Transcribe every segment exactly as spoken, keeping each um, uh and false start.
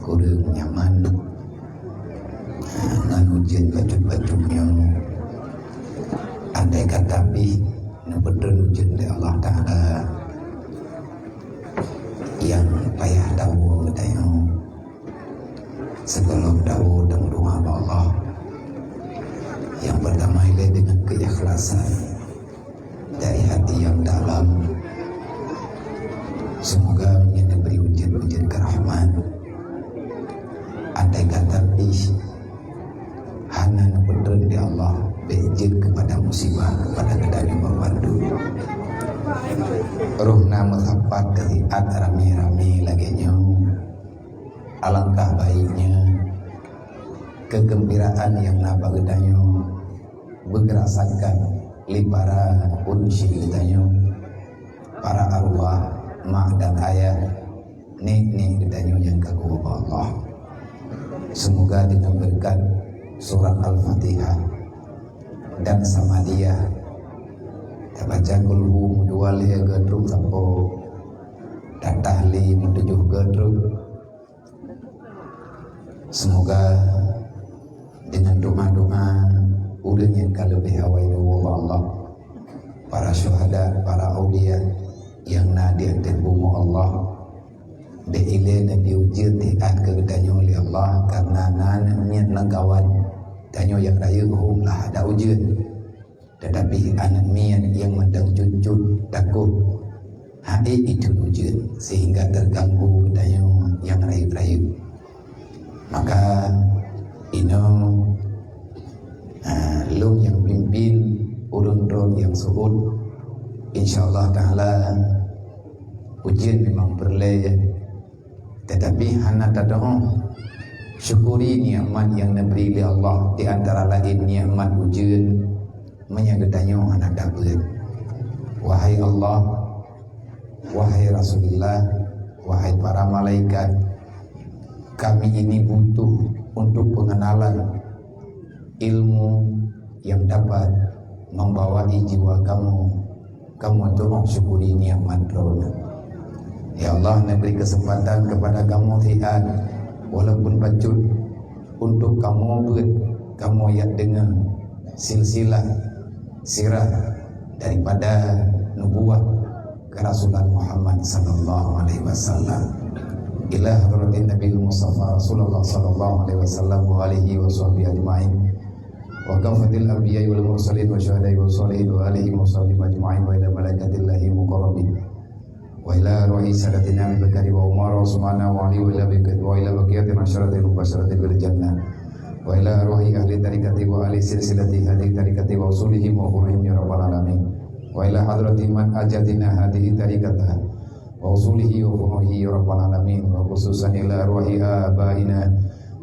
Ureuëng nyaman ngon ujeuen bacut-bacut nyoe, andai kata pih neupeutreun ujeuen lé Allah Taala, nyang payah tawoe geutanyoe sigohlom tawoe dan meudoá bak Allah. Nyang peurtama ilée deungon keuikhlasan dari hati nyang dalam. Seumoga meunyoe neubri ujeuen-ujeuen keurahmat, andai kata pih hana neupeutreun lé Allah, bék jeuet keupada musibah keupada geutanyoe banmandum. Roh na meusapat keu siat ramé-ramé lagée nyoe, alangkah baiknya keugeumbiraan nyang na bak geutanyoe beugeuraksakan lé para ureuëng syik geutanyoe, para arwah, mak dan ayah, nék-nék geutanyoe nyang ka geuwoe bak Allah. Seumoga deungon beureukat surat Al-Fatihah dan Samadiyah, tabaca kulhu meudua lhée geutrok sampoe, dan tahlil meutujoh geutrok, seumoga deungon doa-doa ureuëng nyang ka leubeh awai neuwoe bak Allah, para syuhada, para aulia nyang na di ateueh bumoe Allah, bék ilée neubri ujeuen siat keu geutanyoe lé Allah, kareuna na aneuëk miet lamkawan tanyoe nyang rayeuk hom lah ada ujeuen. Teutapi aneuëk miet nyang mantong cut-cut takot hana itheun ujeuen, sehingga teuganggu geutanyoe nyang rayeuk-rayeuk. Maka inoe, ah, lôn nyang pimpin, ureuëng droe nyang seuôt. Insya Allah Taala ujeuen memang peureulée, teutapi hana tadoe. Syukuri nikmat nyang neubri lé Allah, di antara laén nikmat ujeuen, meunyoe geutanyoe hana tabeuet. Wahai Allah, wahai Rasulullah, wahai para malaikat, kami ini butuh untuk pengenalan ilmu yang dapat membawai jiwa kamu, kamu untuk mensyukuri nikmat Droeneuh. Ya Allah, neubri keuseumpatan keupada kamoe siat, walaupun bacut, untuk kamoe beuet, kamoe jak deungoe silsilah sirah daripada nubuwah keurasulan Muhammad sallallahu alaihi wasallam. Ila hadratin Nabi Mustafa Rasulullah sallallahu alaihi wasallam wa alihi wa sahbihi ajma'in. Wa kafatil anbiya wal mursalin wa syuhada wa salihin wa alihi wa sahbihi ajma'in wa ila malaikatillahi muqarrabin. Wa ila ruhi sadatina Abi Bakar wa Umar wa Utsman wa Ali wa ila baqi-, wa ila baqiyati masyaratil mubasyarati bil jannah. Wa ila ruhi ahli tarikati wa ahli silsilati hadhihi tarikati wa usulihim wa furu'ihim ya rabbal alamin. Wa ila hadrati man ajatina hadhihi tarikata wa usulihi wa furu'ihi ya rabbal alamin. Wa khususan ila ruhi abaina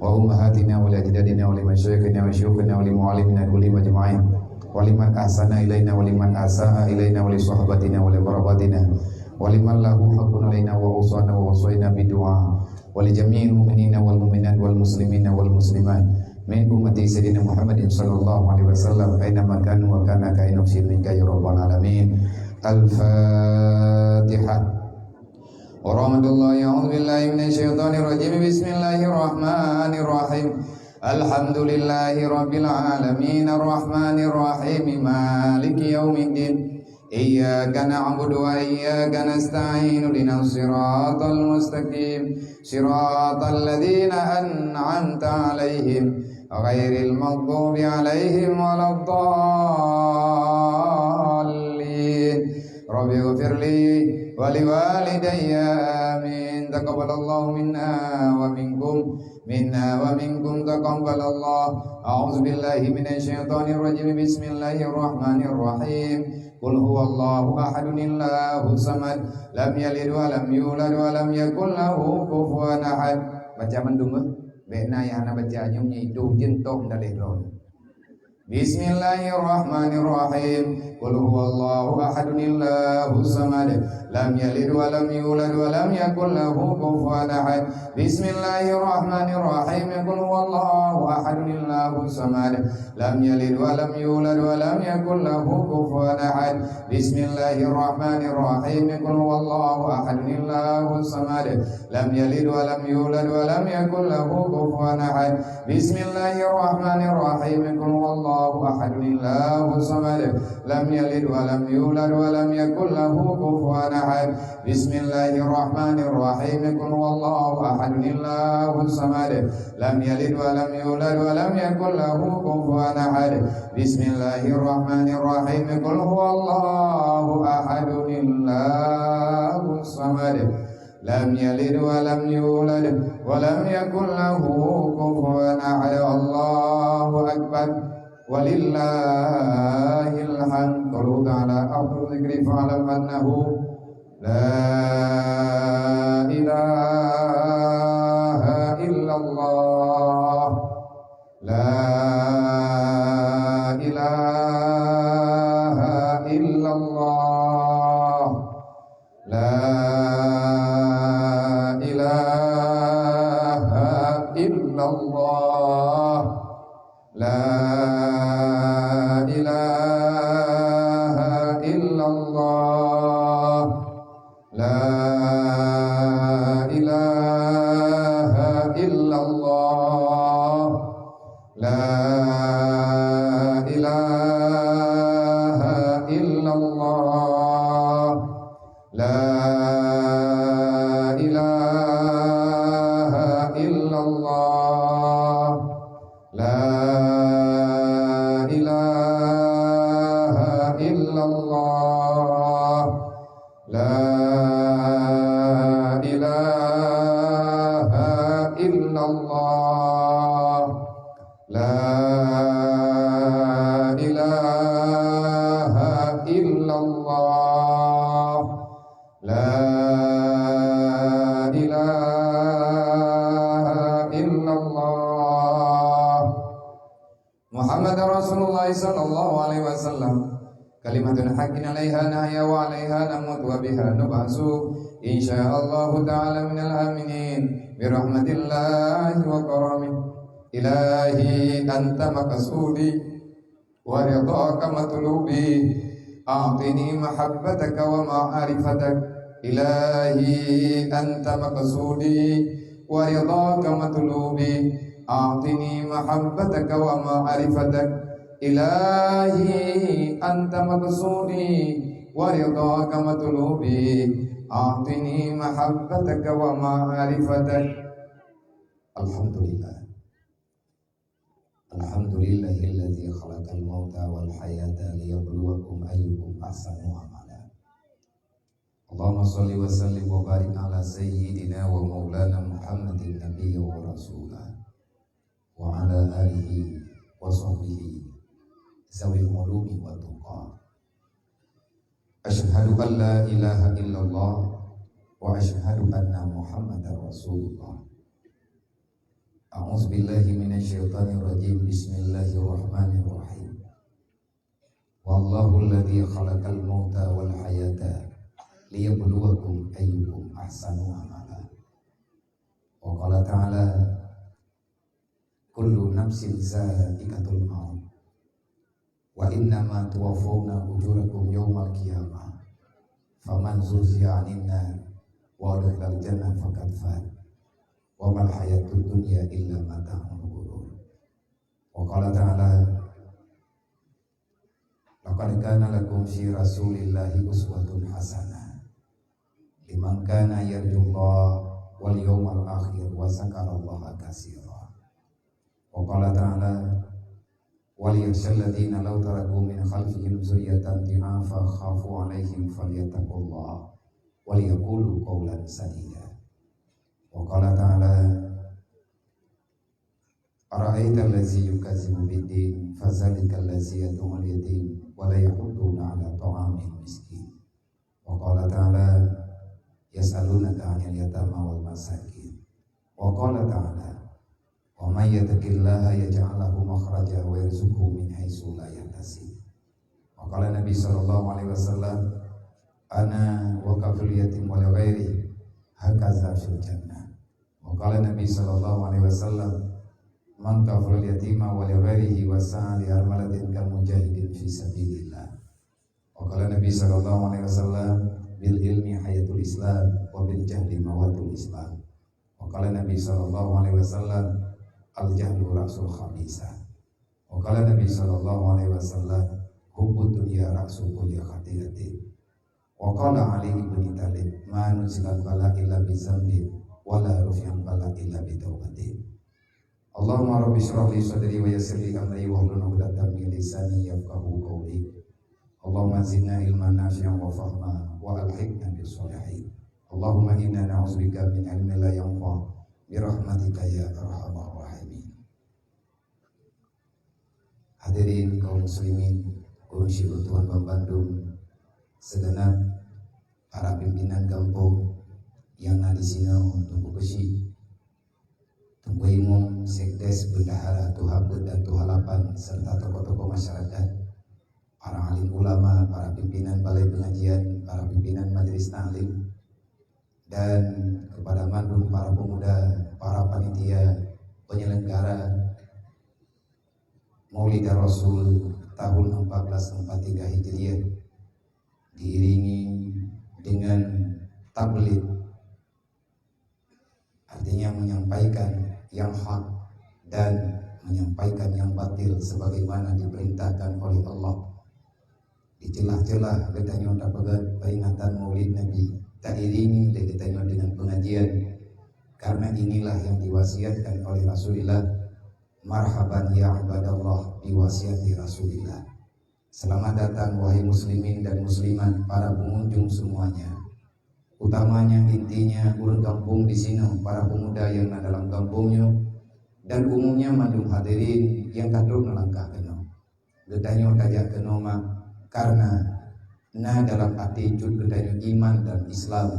wa ummahatina wa li ajdadina wa li masyayikhina wa syuyukhina wa li muallimina kullihim ajma'in. Wa liman ahsana ilaina wa liman asa'a ilaina wa li sahabatina wa li qarabatina wa liman lahu haqqun alaina wa awsana wa wasaina bid du'a wa li jami'il mu'minina wal mu'minat wal muslimina wal muslimat min ummati Sayyidina Muhammadin sallallahu alaihi wasallam aina ma kanu wa kana ka aina minka ya rabbal alamin. Al-Fatihah. Warahmatullahi, a'udzu billahi minasy syaithanir rajim. Bismillahirrahmanirrahim. Alhamdulillahi rabbil alamin, arrahmanir rahim, maliki yaumiddin. Iyyaka na'budu wa iyyaka nasta'in. Ihdinas siratal mustaqim. Siratal ladzina an'amta 'alaihim, ghairil maghdubi 'alaihim waladdallin. Rabbighfirli wa liwalidayya. Amin. Taqabbalallahu minna wa minkum, minna wa minkum taqabbalallah. A'udzu billahi minasy syaithanir rajim. Bismillahirrahmanirrahim. Qul huwallahu ahadun, Allahus samad, lam yalid wa lam yulad wa lam yakul lahu kufuwan ahad. Baca mandum, eh? Bék na nyang hana baca, nyoe nyan idong jeuntong daleh droe. Bismillahirrahmanirrahim. Qul huwallahu ahadun, Allahus samad, لم يلد ولم يولد ولم يكن له كفوا أحد. بسم الله الرحمن الرحيم. قل هو الله أحد الله الصمد. لم يلد ولم يولد ولم يكن له كفوا أحد. بسم الله الرحمن الرحيم. قل هو الله أحد الله الصمد. لم يلد ولم يولد ولم يكن له كفوا أحد. بسم الله الرحمن الرحيم. قل هو الله أحد الله الصمد. لم يلد ولم يولد ولم يكن له كفوا أحد. بسم الله الرحمن الرحيم. قل هو الله أحد الله الصمد. لم يلد ولم يولد ولم يكن له كفوا أحد. بسم الله الرحمن الرحيم. قل هو الله أحد الله الصمد. لم يلد ولم يولد ولم يكن له كفوا أحد. الله أكبر. ولله الحمد. قوله تعالى: أفضل الذكر فاعلم أنه لا إله إلا الله. لا إله إلا الله. لا إله إلا الله. لا إله إلا الله. لا إله إلا الله. لا إله إلا الله. لا إله إلا الله. لا إله إلا الله. لا إله إلا الله. لا إله إلا الله. لا إله إلا الله. محمد رسول الله صلى الله عليه وسلم. كلمة حق عليها نحيا وعليها نموت وبها نبعث إن شاء الله تعالى من الآمنين برحمة الله وكرمه. إلهي أنت مقصودي ورضاك مطلوبي، أعطني محبتك ومعرفتك. إلهي أنت مقصودي ورضاك مطلوبي، أعطني محبتك ومعرفتك. إلهي أنت مقصودي ورضاك مطلوبي، أعطني محبتك ومعرفتك. الحمد لله. الحمد لله الذي خلق الموت والحياة ليبلوكم أيكم أحسن عملا. اللهم صل وسلم وبارك على سيدنا ومولانا محمد النبي ورسوله وعلى آله وصحبه ذوي العلوم والتقى. أشهد أن لا إله إلا الله وأشهد أن محمدا رسول الله. أعوذ بالله من الشيطان الرجيم. بسم الله الرحمن الرحيم. والله الذي خلق الموت والحياة ليبلوكم أيكم أحسن عملا. وقال تعالى: كل نفس ذائقة الموت وإنما توفون أجوركم يوم القيامة فمن زحزح عن النار وأدخل الجنة فقد فاز وما الحياة الدنيا إلا متاع الغرور. وقال تعالى: لقد كان لكم في رسول الله أسوة حسنة لمن كان يرجو الله واليوم الآخر وذكر الله كثيرا. وقال تعالى: وليخشى الذين لو تركوا من خلفهم ذرية ضعافا خافوا عليهم فليتقوا الله وليقولوا قولا سديدا. وقال تعالى: أرأيت الذي يكذب بالدين فذلك الذي يدع اليتيم ولا يحض على طعام المسكين. وقال تعالى: يسألونك عن اليتامى والمساكين. وقال تعالى: ومن يتق الله يجعل له مخرجا ويرزقه من حيث لا يحتسب. وقال النبي صلى الله عليه وسلم: Ana wa kafilul yatim wa li ghairi, hakaza fil jannah. Wa qala Nabi sallallahu alaihi wasallam, "Man kafalal yatima wa li ghairihi wa sa'a li armalatin kal mujahidin fi sabilillah." Wa qala Nabi sallallahu alaihi wasallam, "Bil ilmi hayatul Islam, wa bil jahli mawatul Islam." Wa qala Nabi sallallahu alaihi wasallam, "Al jahlu ra'sul khabisah." Wa qala Nabi sallallahu alaihi wasallam, "Hubbud dunya ra'su kulli khati'atin." Wa qala Ali ibn Thalib, "Ma nuzilal bala illa bi dzambin, wa la rufi'al bala illa bi taubatin." Allahumma rabbi shrah li sadri wa yassir li amri wahlul 'uqdatam min lisani yafqahu qawli. Allahumma zidna ilman nafi'an wa fahma wa alhiqna bis shalihin. Allahumma inna na'udzubika min ilmin la yanfa' bi rahmatika ya arhamar rahimin. Hadirin kaum muslimin, ulôn syukur Tuhan banmandum, segenap para pimpinan gampông nyang na disinoe, Teungku Keuchik, Teungku Imum, Sekdes, Bendahara, Tuha Peuet dan Tuha Lapan, serta tokoh-tokoh masyarakat, para alim ulama, para pimpinan balai pengajian, para pimpinan majelis taklim, dan kepada mandum para pemuda, para panitia penyelenggara Maulid Rasul tahun empat belas empat tiga Hijriah, diiringi dengan tabligh, artinya menyampaikan yang hak dan menyampaikan yang batil sebagaimana diperintahkan oleh Allah. Di celah-celah geutanyoe tapeugét peringatan Maulid Nabi, tairingi lé geutanyoe dengan pengajian, karena inilah yang diwasiatkan oleh Rasulullah. Marhaban ya ibadallah bi wasiati Rasulillah. Selamat datang wahai muslimin dan muslimat, para pengunjung semuanya. Utamanya, intinya, ureuëng gampông disinoe, para pemuda nyang na dalam gampông nyoe, dan umumnya mandum hadirin nyang ka trok neulangkah keunoe. Geutanyoe tajak keunoe mak karena na dalam até cut geutanyoe iman dan Islam.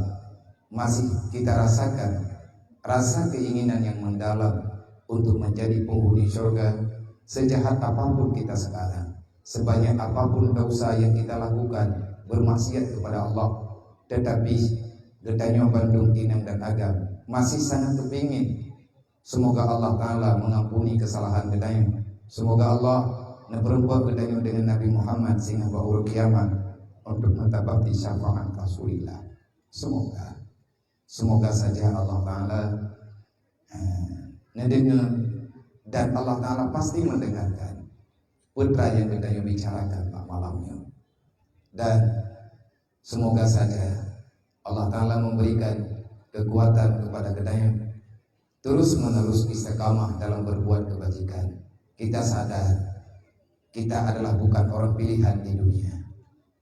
Masih kita rasakan rasa keinginan yang mendalam untuk menjadi penghuni syurga. Sejahat apapun kita sekarang, sebanyak apapun dosa yang kita lakukan, bermaksiat kepada Allah, tetapi geutanyoe bandum inong dan agam masih sangat kepingin. Semoga Allah Ta'ala mengampuni kesalahan geutanyoe. Semoga Allah neupeureumpok geutanyoe dengan Nabi Muhammad singoh bak uroe kiamat untuk mendapati syafaat Rasulillah. Semoga. Semoga saja Allah Ta'ala, eh, neudeungoe dan Allah Ta'ala pasti mendengarkan peue nyang geutanyoe bicarakan bak malam nyoe. Dan semoga saja Allah Ta'ala memberikan kekuatan kepada geutanyoe terus-menerus istiqamah dalam berbuat kebajikan. Kita sadar, kita adalah bukan orang pilihan di dunia.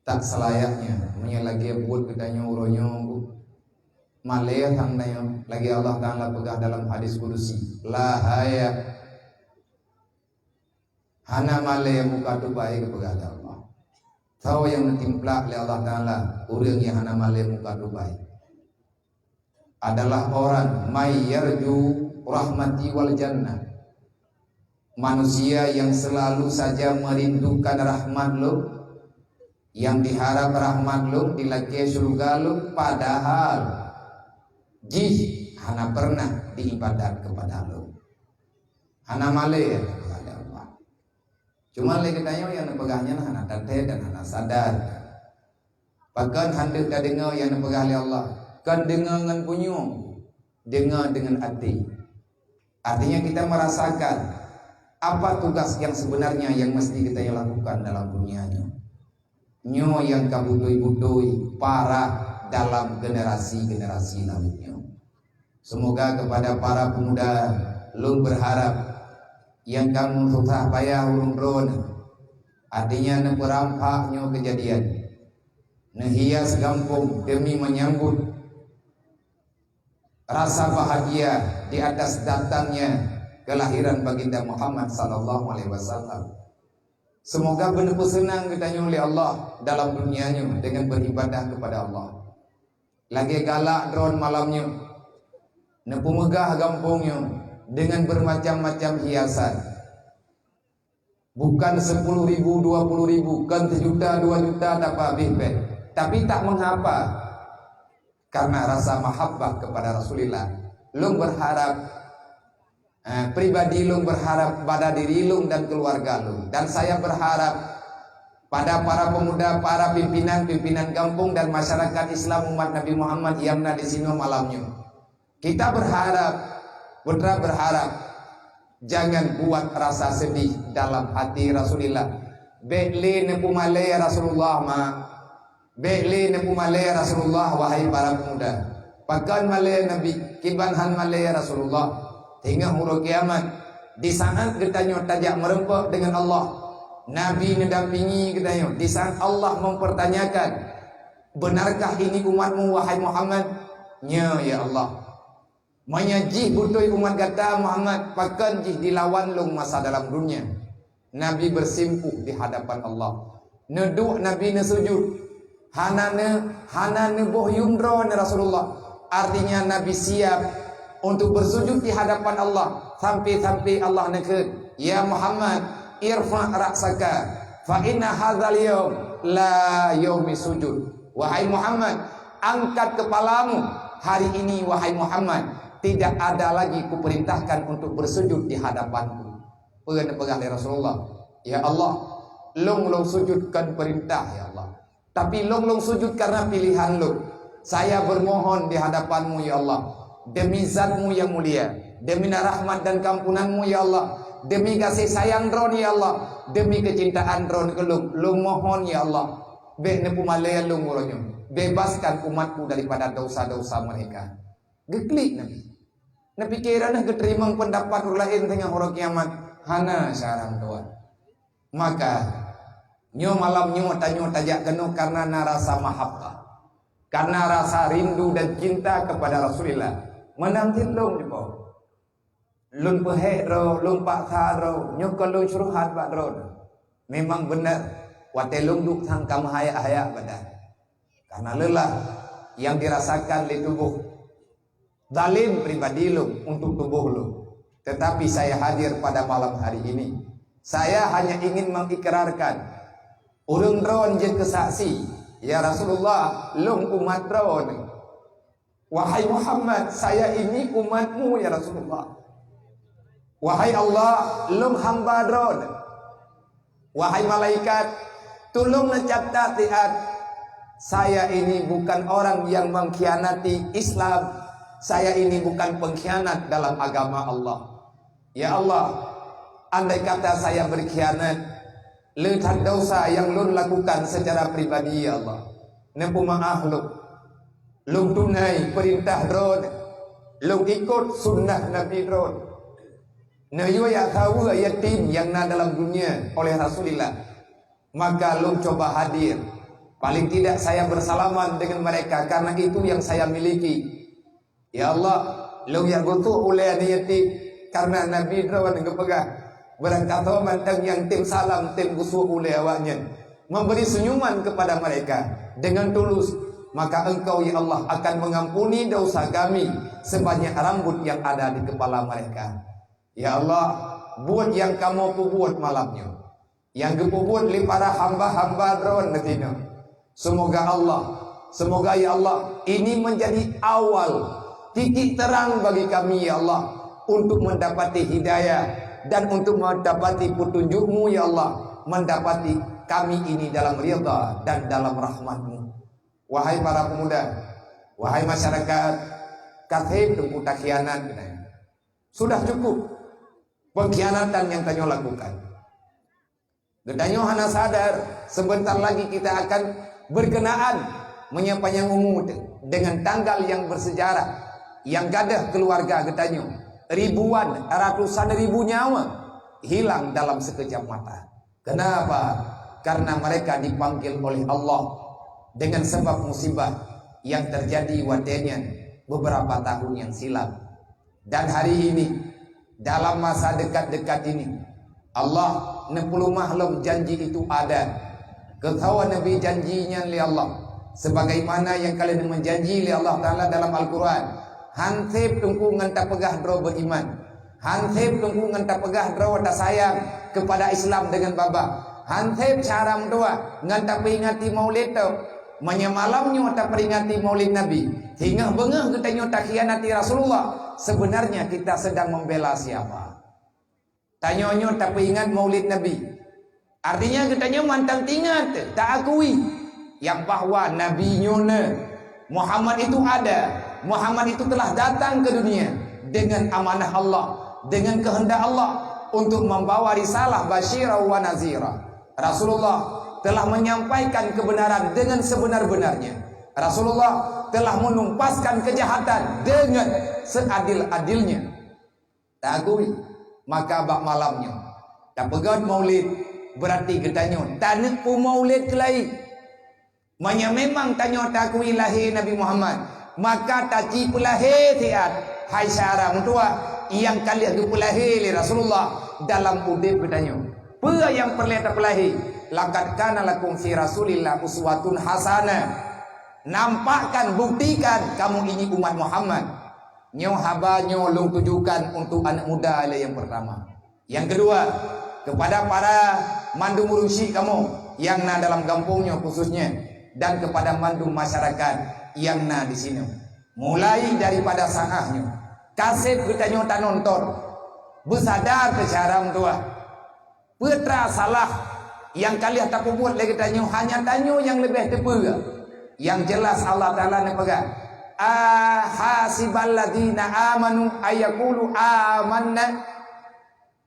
Tak selayaknya meunyoe lagée buet geutanyoe uroe nyoe, malée sang tanyoe, lagée Allah Ta'ala peugah dalam hadis kudusi, "La haya." Hana malée muka tubai, geupeugah lé Allah. Soe nyang neutimplak lé Allah Ta'ala ureuëng nyang hana malée muka tubai adalah orang may yarju rahmati wal jannah. Manusia yang selalu saja merindukan rahmat Lôn, yang diharap rahmat Lôn, dilakée syurga Lôn, padahal jih hana pernah diibadat kepada Lôn. Hana malée kepada Allah. Cuma lé geutanyoe nyang neupeugah nyan hana taté dan hana sadar. Pakon hana tadeungoe nyang neupeugah lé Allah? Kon deungoe ngon punyueng, deungoe deungon até. Artinya kita merasakan apa tugas yang sebenarnya yang mesti geutanyoe lakukan dalam dunia nyoe. Nyoe nyang ka beutôi-beutôi parah dalam generasi-generasi laén nyoe. Semoga kepada para pemuda, lôn berharap nyang ka meususah payah ureuëng droe, artinya neupeurampak nyoe kejadian, neuhias gampông demi menyambut rasa bahagia di atas datangnya kelahiran Baginda Muhammad sallallahu alaihi wasallam. Semoga beuneupeuseunang geutanyoe lé Allah dalam dunia nyoe dengan beribadah kepada Allah. Lagée galak droe malam nyoe, neupeumegah gampông nyoe dengan bermacam-macam hiasan. Bukan sepuluh ribu, dua puluh ribu, kon seujuta, dua juta tapeuhabéh péng. Tapi tak mengapa, karena rasa mahabbah kepada Rasulullah, lôn berharap, eh, pribadi lôn berharap pada diri lôn dan keluarga lôn. Dan saya berharap pada para pemuda, para pimpinan-pimpinan gampông dan masyarakat Islam umat Nabi Muhammad nyang na di sinoe malam nyoe. Kita berharap, putra berharap, jangan buat rasa sedih dalam hati Rasulullah. Bék lé neupeumalée Rasulullah, mak. Bék lé neupeumalée Rasulullah, wahai para pemuda. Pakon malée Nabi, kiban han malée Rasulullah. Teungoh uroe kiamat, di saat geutanyoe tajak meureumpok deungon Allah, Nabi neudampingi geutanyoe. Di saat Allah mempertanyakan, "Benarkah ini umatmu, wahai Muhammad?" "Nyo, ya Allah." "Meunyoe jih beutôi umat gata, Muhammad, pakon jih dilawan lôn masa dalam dunia?" Nabi bersimpuh di hadapan Allah. Neuduek Nabi neusujud. Hana ne, hana neuboh yuem droe neu Rasulullah. Artinya Nabi siap untuk bersujud di hadapan Allah sampai-sampai Allah neukheun, "Ya Muhammad, irfa' ra'saka, fa inna hadzal yaum la yaumi sujud." Wahai Muhammad, angkat kepalamu. Hari ini, wahai Muhammad, tidak ada lagi kuperintahkan untuk bersujud di hadapanku. Peue neupeugah lé Rasulullah? "Ya Allah, lôn lôn sujud kon peurintah, ya Allah. Tapi lôn lôn sujud karena pilihan lôn. Saya bermohon di hadapanmu, ya Allah, demi zatmu yang mulia, demi rahmat dan keampunanmu, ya Allah, demi kasih sayang droen, ya Allah, demi kecintaan droen keu lôn, lôn mohon, ya Allah, bék neupeumalée lôn uroe nyoe. Bebaskan umatku daripada dosa-dosa mereka." Geuklik Nabi. Neupike droeneuh geuteurimong peundapat ureuëng laén teungoh uroe kiamat? Hana, syedara meutuwah. Maka, nyoe malam nyoe tanyoe tajak keunoe karena na rasa mahabbah, karena rasa rindu dan cinta kepada Rasulullah. Meunan cit lôn jipo. Lôn peuhék droe, lôn paksa droe, nyoe kon lôn syubhat bak droe. Memang benar, watée lôn duek sang ka meuhayak-hayak badan. Karena lelah yang dirasakan lé tuboh zalim pribadi lôn untuk tuboh lôn. Tetapi saya hadir pada malam hari ini. Saya hanya ingin mengikrarkan, ureuëng droen jeuet keu saksi, "Ya Rasulullah, lôn umat droen." "Wahai Muhammad, saya ini umatmu, ya Rasulullah." "Wahai Allah, lôn hamba droen." "Wahai malaikat, tulông neucatat siat, saya ini bukan orang yang mengkhianati Islam, saya ini bukan pengkhianat dalam agama Allah. Ya Allah, andai kata saya berkhianat, le that dosa nyang lôn lakukan secara pribadi, ya Allah. Neupeumaáh lôn. Lôn tunai peurintah droen, lôn ikot sunnah Nabi droen. Neuyue saweue yatim nyang na dalam dunia oleh Rasulullah, maka lôn cuba hadir. Paling tidak saya bersalaman dengan mereka, karena itu yang saya miliki. Ya Allah, lôn jak geusuek ulée aneuk yatim, karena Nabi droen geupeugah, barangkasoe mantong nyang tem salam tem geusuek ulée awaknyan, memberi senyuman kepada mereka dengan tulus, maka Engkau, ya Allah, akan mengampuni dosa kami sebanyak rambut yang ada di kepala mereka. Ya Allah, buet nyang kamoe peubuet malam nyoe, nyang geupeubuet lé para hamba-hamba droen neutinoe. Semoga Allah, semoga, ya Allah, ini menjadi awal titik terang bagi kami, ya Allah, untuk mendapati hidayah dan untuk mendapati petunjuk-Mu, ya Allah, mendapati kami ini dalam ridha dan dalam rahmat-Mu. Wahai para pemuda, wahai masyarakat, ka seb teungku takhianat keunoe. Sudah cukup pengkhianatan yang tanyoe lakukan. Geutanyoe hana sadar, sebentar lagi kita akan berkenaan meunyoe panyang umu teuh dengan tanggal yang bersejarah, yang gadôh keluarga geutanyoe, ribuan, ratusan ribu nyawa hilang dalam sekejap mata. Kenapa? Karena mereka dipanggil oleh Allah dengan sebab musibah yang terjadi watée nyan beberapa tahun yang silam. Dan hari ini, dalam masa dekat-dekat ini, Allah neupeuleumah lom janji itu ada. Keu saboh Nabi janji nyan lé Allah, sebagaimana nyang ka lheueh meujanji lé Allah Taala dalam Al-Quran, han seb teungku ngon tapeugah droe beriman, han seb teungku ngon tapeugah droe tasayang kepada Islam dengan babah, han seb syedara meutuwah ngon tapeuingati Maulid teuh. Meunyoe malam nyoe taperingati Maulid Nabi, singoh beungoh geutanyoe takhianati Rasulullah, sebenarnya kita sedang membela siapa? Tanyoe nyoe tapeuingat Maulid Nabi. Artinya geutanyoe mantong teuingat, taakui nyang bahwa Nabi nyoe na. Muhammad itu ada. Muhammad itu telah datang ke dunia dengan amanah Allah, dengan kehendak Allah untuk membawa risalah basyira wa nazira. Rasulullah telah menyampaikan kebenaran dengan sebenar-benarnya. Rasulullah telah menumpaskan kejahatan dengan seadil-adilnya. Taakui, maka bak malam nyoe tapeugét Maulid, berarti geutanyoe taneuk peumaulid keulayi. Meunyoe memang tanyoe taakui lahé Nabi Muhammad, maka taci peulahé siat hai syedara meutuwah nyang ka lheueh geupeulahé lé Rasulullah dalam udeb geutanyoe. Peue nyang peureulée tapeulahé? Laqad kana lakum fi Rasulillah uswatun hasanah. Nampakkan, buktikan kamu ini umat Muhammad. Nyoe haba nyoe lôn tujukan untuk aneuk muda lé nyang pertama. Nyang keudua, kepada para mandum ureuëng syik kamoe nyang na dalam gampông nyoe khususnya, dan kepada mandum masyarakat nyang na di sinoe. Mulai daripada saát nyoe, kaseb geutanyoe tanonton, beusadar keu syedara meutuwah. Peue teuma salah nyang ka lheueh tapeubuet lé geutanyoe, hanya tanyoe nyang leubeh teupeue. Nyang jeulaih Allah Taala neupeugah, "Ahasibal ladzina amanu ayyaqulu amanna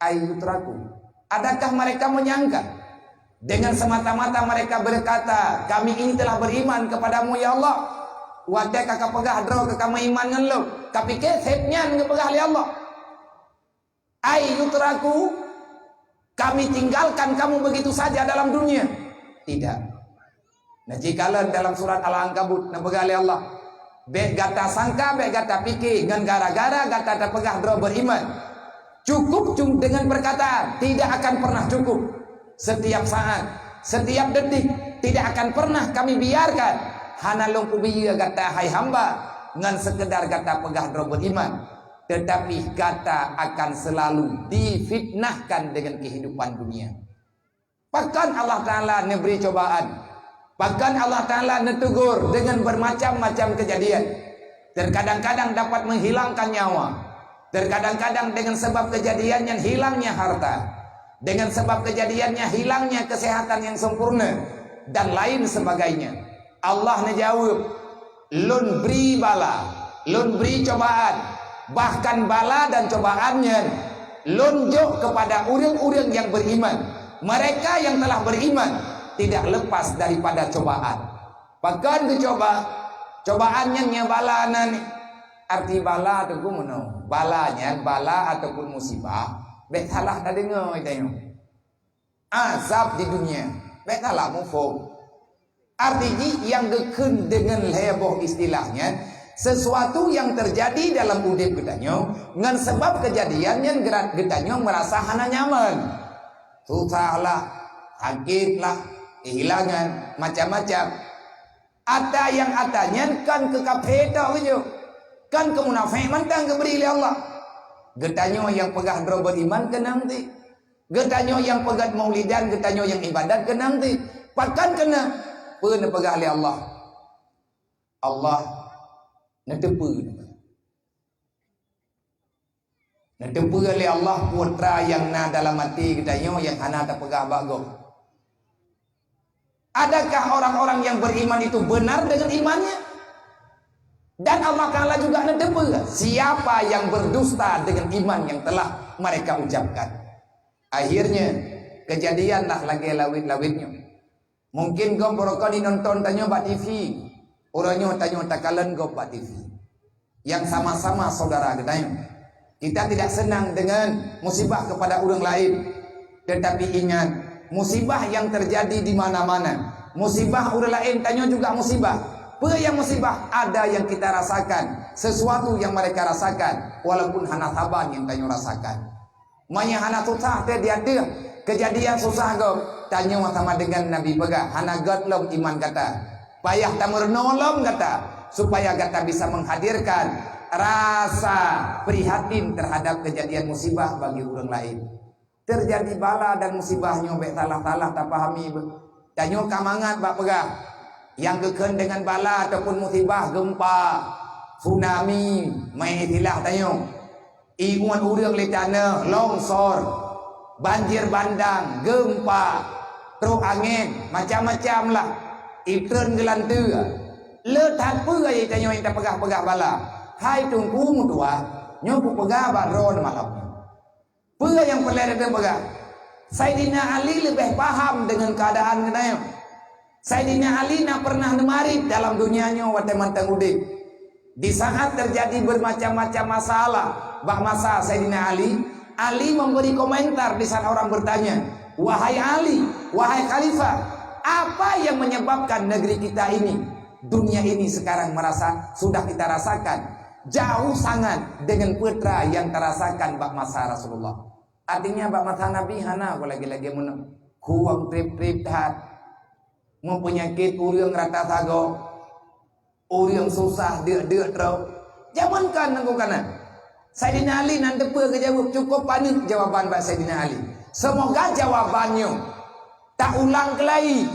ayyutraku." Adakah mereka menyangka dengan semata-mata mereka berkata, "Kami ini telah beriman kepadamu, ya Allah"? Watée ka kapeugah droe keu kamoe iman ngon lôn, kapike seb nyan geupeugah lé Allah. "Ayyutraku, kami tinggalkan kamu begitu saja dalam dunia?" Tidak. Nah, jikalau dalam surat Al-Ankabut neupeugah lé Allah, "Bék gata sangka, bék gata pike ngon gara-gara gata tapeugah droe beriman." Cukup cum-, dengan perkataan, tidak akan pernah cukup. Setiap saat, setiap detik, tidak akan pernah kami biarkan hana lôn peubiyeu gata hai hamba ngon sekedar gata peugah droe beriman. Tetapi gata akan selalu difitnahkan dengan kehidupan dunia. Pakon Allah Taala neubri cobaan? Pakon Allah Taala neutegur dengan bermacam-macam kejadian? Terkadang-kadang dapat menghilangkan nyawa. Terkadang-kadang dengan sebab kejadian nyan hilangnya harta. Dengan sebab kejadian nyan hilangnya kesehatan yang sempurna. Dan lain sebagainya. Allah neujaweueb, "Lôn bri bala, Lôn bri cobaan, bahkan bala dan cobaan nyan Lôn jok kepada ureuëng-ureuëng nyang beriman. Mereka yang telah beriman tidak lepas daripada cobaan." Pakon geucoba? Cobaan nyan nyang bala nan. Arti bala teungku meunoe. Bala nyan, bala ataupun musibah, bék salah tadeungoe tanyoe. Azab di dunia. Bék salah muphom. Arti jih nyang geukheun deungon lhée boh istilah nyan, sesuatu yang terjadi dalam udeb geutanyoe, ngon sabab keujadian nyan geurat geutanyoe meurasa hana nyaman. Susah lah, sakét lah, kehilangan, macam-macam. Ata nyang ata nyan kon keu kafé tok geujok, kon keu munafék mantong geubri lé Allah. Geutanyoe nyang peugah droe beuiman keunong teuh. Geutanyoe nyang peugét maulidan, geutanyoe nyang ibadat keunong teuh. Pakon keunong? Peue neupeugah lé Allah? Allah neuteupeue. Neuteupeue lé Allah peue atra nyang na dalam até geutanyoe nyang hana tapeugah bak gob. Adakah orang-orang yang beriman itu benar dengan imannya? Dan Allah Taala juga neuteupeue siapa yang berdusta dengan iman yang telah mereka ucapkan. Akhirnya, keujadianlah lagée lawét-lawét nyoe. Mungkin gob barokon inonton tanyoe bak T V, uroe nyoe tanyoe takalon gob bak T V. Nyang sama-sama saudara geutanyoe. Kita tidak senang dengan musibah kepada ureuëng laén. Tetapi ingat, musibah yang terjadi di mana-mana. Musibah ureuëng laén tanyoe juga musibah. Peue nyang musibah? Ada yang kita rasakan, sesuatu yang mereka rasakan, walaupun hana saban nyang tanyoe rasakan. Meunyoe hana susah teuh di ateueh keujadian susah gob, tanyoe sama dengan Nabi peugah, hana gét lom iman gata. Payah tameurunoe lom gata, supaya gata bisa menghadirkan rasa prihatin terhadap keujadian musibah bagi ureuëng laén. Teujadi bala dan musibah nyoe bék salah-salah tapahami. Tanyoe ka mangat bak peugah, Nyang geukheun deungon bala ataupun musibah, gempa, tsunami, meuistilah tanyoe. Ié ureuëng lé tanoh, longsor, banjir bandang, gempa, trok angén, macam-macam lah. Itreun geulanteue. Le that peue tanyoe nyang tapeugah-peugah bala. Hai Teungku meutuah, nyoe kupeugah bak droe malam nyoe. Peue nyang peureulée tapeugah? Saidina Ali leubeh paham deungon keuadaan geutanyoe. Saidina Ali na pernah neumarit dalam dunia nyoe watée mantong udeb. Di saat terjadi bermacam-macam masalah bak masa Saidina Ali, Ali memberi komentar di saat orang bertanya, "Wahai Ali, wahai Khalifah, apa yang menyebabkan negeri kita ini, dunia ini sekarang merasa, sudah kita rasakan jauh sangat dengan peue yang tarasakan bak masa Rasulullah?" Artinya bak masa Nabi hana lagée-lagée meunoe. Khueng treb-treb that. Meupeunyakét ureuëng rata sagoe. Ureuëng susah deuk-deuk droe. Jameun kan nangku kana. Saidina Ali nan teupeu geujaweueb, cukup paneuk jawaban bak Saidina Ali. Semoga jawaban nyoe taulang keulai.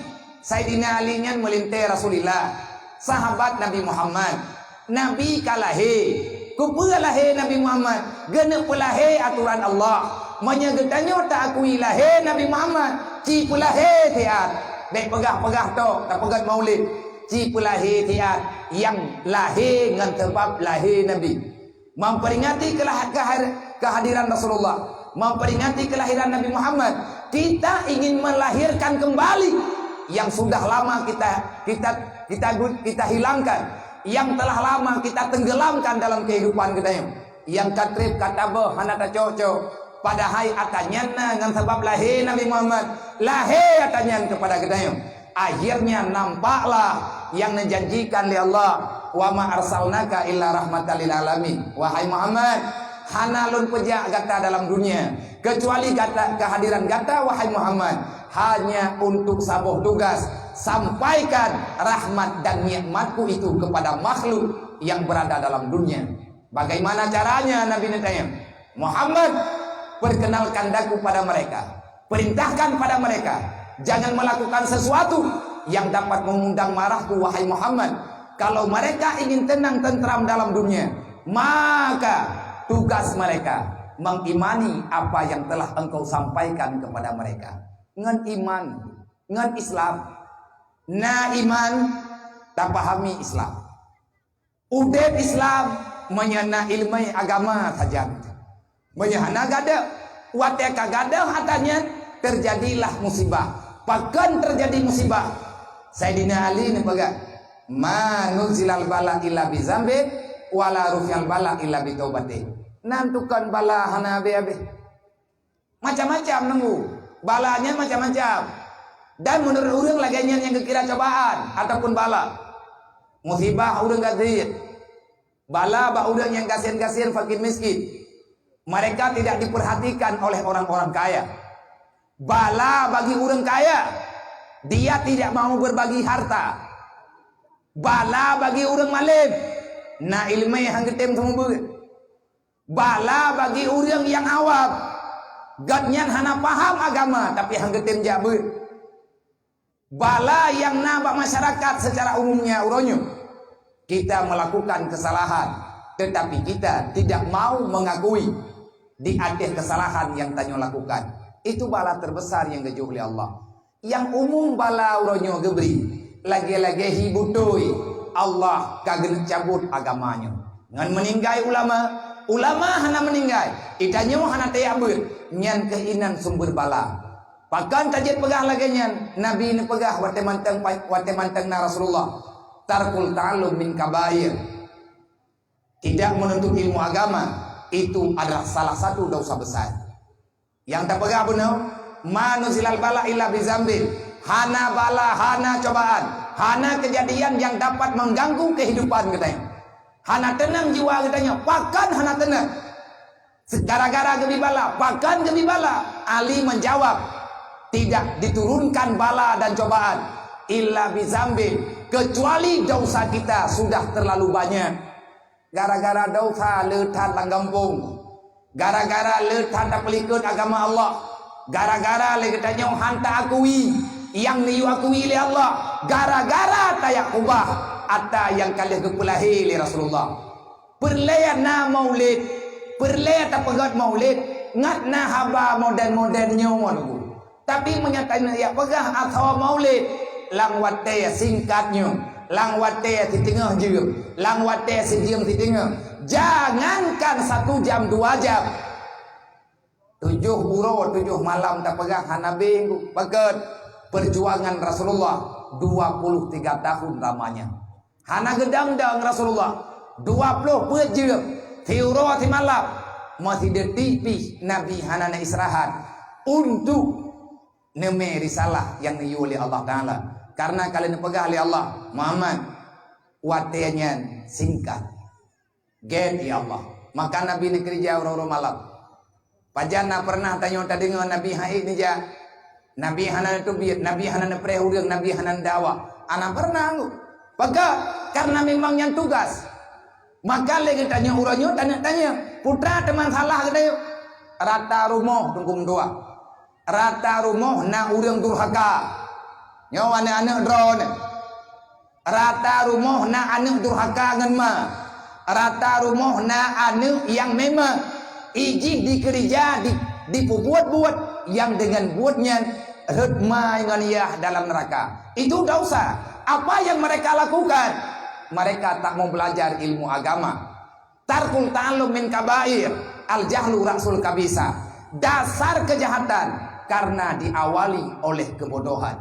Saidina Ali nyan meulintée Rasulullah, sahabat Nabi Muhammad. Nabi ka lahé. Keupeue lahé Nabi Muhammad? Geuneuk peulahé atoran Allah. Meunyoe geutanyoe taakui lahé Nabi Muhammad, ci peulahé siat. Bék peugah-peugah tok tapeugét maulid. Ci peulahé siat nyang lahé ngon sabab lahé Nabi. Memperingati kelah-, kehar-, kehadiran Rasulullah, memperingati kelahiran Nabi Muhammad, kita ingin melahirkan kembali yang sudah lama kita, kita, kita gu-, kita hilangkan, yang telah lama kita tenggelamkan dalam kehidupan geutanyoe. Nyang ka treb ka taböh hana tacok-cok, padahai ata nyan na ngon sabab lahé Nabi Muhammad, lahé ata nyan keupada geutanyoe. Akhirnya nampaklah nyang neujanjikan lé Allah, "Wa ma arsalnaka illa rahmatan lil alamin." Wahai Muhammad, hana lôn peujak gata dalam dunia kecuali gata, kehadiran gata, wahai Muhammad, hanya untuk saboh tugas, sampaikan rahmat dan nikmatku itu kepada makhluk yang berada dalam dunia. Bagaimana caranya Nabi neutanya? "Muhammad, perkenalkan daku pada mereka. Perintahkan pada mereka, jangan melakukan sesuatu yang dapat mengundang marahku, wahai Muhammad." Kalau mereka ingin tenang tentram dalam dunia, maka tugas mereka mengimani apa yang telah engkau sampaikan kepada mereka. Ngon iman, ngon Islam. Na iman, tapahami Islam. Udeb Islam meunyoe na ileumé agama sajan. Meunyoe hana gadôh, watée ka gadôh ata nyan, teujadilah musibah. Pakon teujadi musibah? Saidina Ali neupeugah, "Ma nuzilal bala illa bi zambin, wala rufi'al bala illa bi taubatin." Nan tukon bala hana habéh-habéh. Macam-macam nunggu. Bala nyan macam-macam. Dan menurut ureuëng lagée nyan nyang geukira cobaan ataupun bala. Musibah ureuëng gasien. Bala bak ureuëng nyang gasien-gasien, fakir miskin. Mereka tidak diperhatikan oleh orang-orang kaya. Bala bagi ureuëng kaya. Dia tidak mau berbagi harta. Bala bagi ureuëng malém. Na ileumé han geutem seumeubeuet. Bala bagi ureuëng nyang awam, gobnyan hana paham agama, tapi han geutem jak beuet. Bala nyang na bak masyarakat secara umumnya uroe nyoe, kita melakukan kesalahan, tetapi kita tidak mau mengakui di atas kesalahan yang tanyoe lakukan. Itu bala terbesar yang geujok lé Allah. Nyang umum bala uroe nyoe geubri, lagée-lagée hi butôi, Allah ka geuneuk cabot agama nyoe. Ngon meuninggai ulama, ulama hana meuninggai, geutanyoe hana tajak beuet, nyan keuh inan sumber bala. Pakon tajeuet peugah lagée nyan? Nabi neupeugah watée mantong, watée mantong na Rasulullah, "Tarkul ta'allum min kabair." Tidak menuntut ilmu agama, itu adalah salah satu dosa besar. Nyang tapeugah bunoe, "Ma nuzilal bala illa bi zambin." Hana bala, hana cobaan, hana kejadian yang dapat mengganggu kehidupan geutanyoe. Hana teunang jiwa geutanyoe, pakon hana teunang? Gara-gara geubri bala, pakon geubri bala? Ali menjawab, "Tidak diturunkan bala dan cobaan illa bi zambin, kecuali dosa kita sudah terlalu banyak." Gara-gara dosa le that lam gampông. Gara-gara le that tapeulikot agama Allah. Gara-gara lé geutanyoe han taakui nyang neuyue akui lé Allah. Gara-gara tajak ubah ata nyang ka lheueh geupeulahé lé Rasulullah. Peureulée na maulid, peureulée tapeugét maulid, ngat na haba modern-modern nyoe Teungku. Tapi meunyo tanyoe jak peugah asoe maulid, lam watée singkat nyoe, lam watée siteungoh jeuem, lam watée sijeuem siteungoh, jangankan satu jam, dua jam, tujoh uroe tujoh malam tapeugah hana habéh Teungku. Pakon? Perjuangan Rasulullah dua puluh tiga tahun lamanya. Hana geudong-dong Rasulullah, dua ploh peuet jeuem, siuroe simalam, meusideuti pih Nabi hana na istirahat untuk neumé risalah nyang neuyue lé Allah Taala. Karena ka lheueh neupeugah lé Allah, "Muhammad, watée nyan singkat." Gét, ya Allah. Maka Nabi neukeurija uroe-uroe malam. Pajan na pernah tanyoe tadeungoe Nabi han ék neujak? Nabi hana neuteubiet, Nabi hana neupreh ureuëng, Nabi hana neudawa. Hana pernah Teungku. Pakon? Karena memang nyan tugas. Maka lé geutanyoe uroe nyoe tanyoe tanya, peue teuma salah geutanyoe? Rata rumoh Teungku meutuah. Rata rumoh na ureuëng durhaka. Nyoe aneuëk-aneuëk droeneuh. Rata rumoh na aneuëk durhaka ngon ma. Rata rumoh na aneuëk nyang memang ijih dikeurija di, dipeubuet-buet nyang deungon buet nyan rhot ma ngon yah dalam neuraka. Itu dosa. Apa yang mereka lakukan? Mereka tak mau belajar ilmu agama. Tarkul ta'allum min kabair, al-jahlu ra'sul kabisa. Dasar kejahatan karena diawali oleh kebodohan.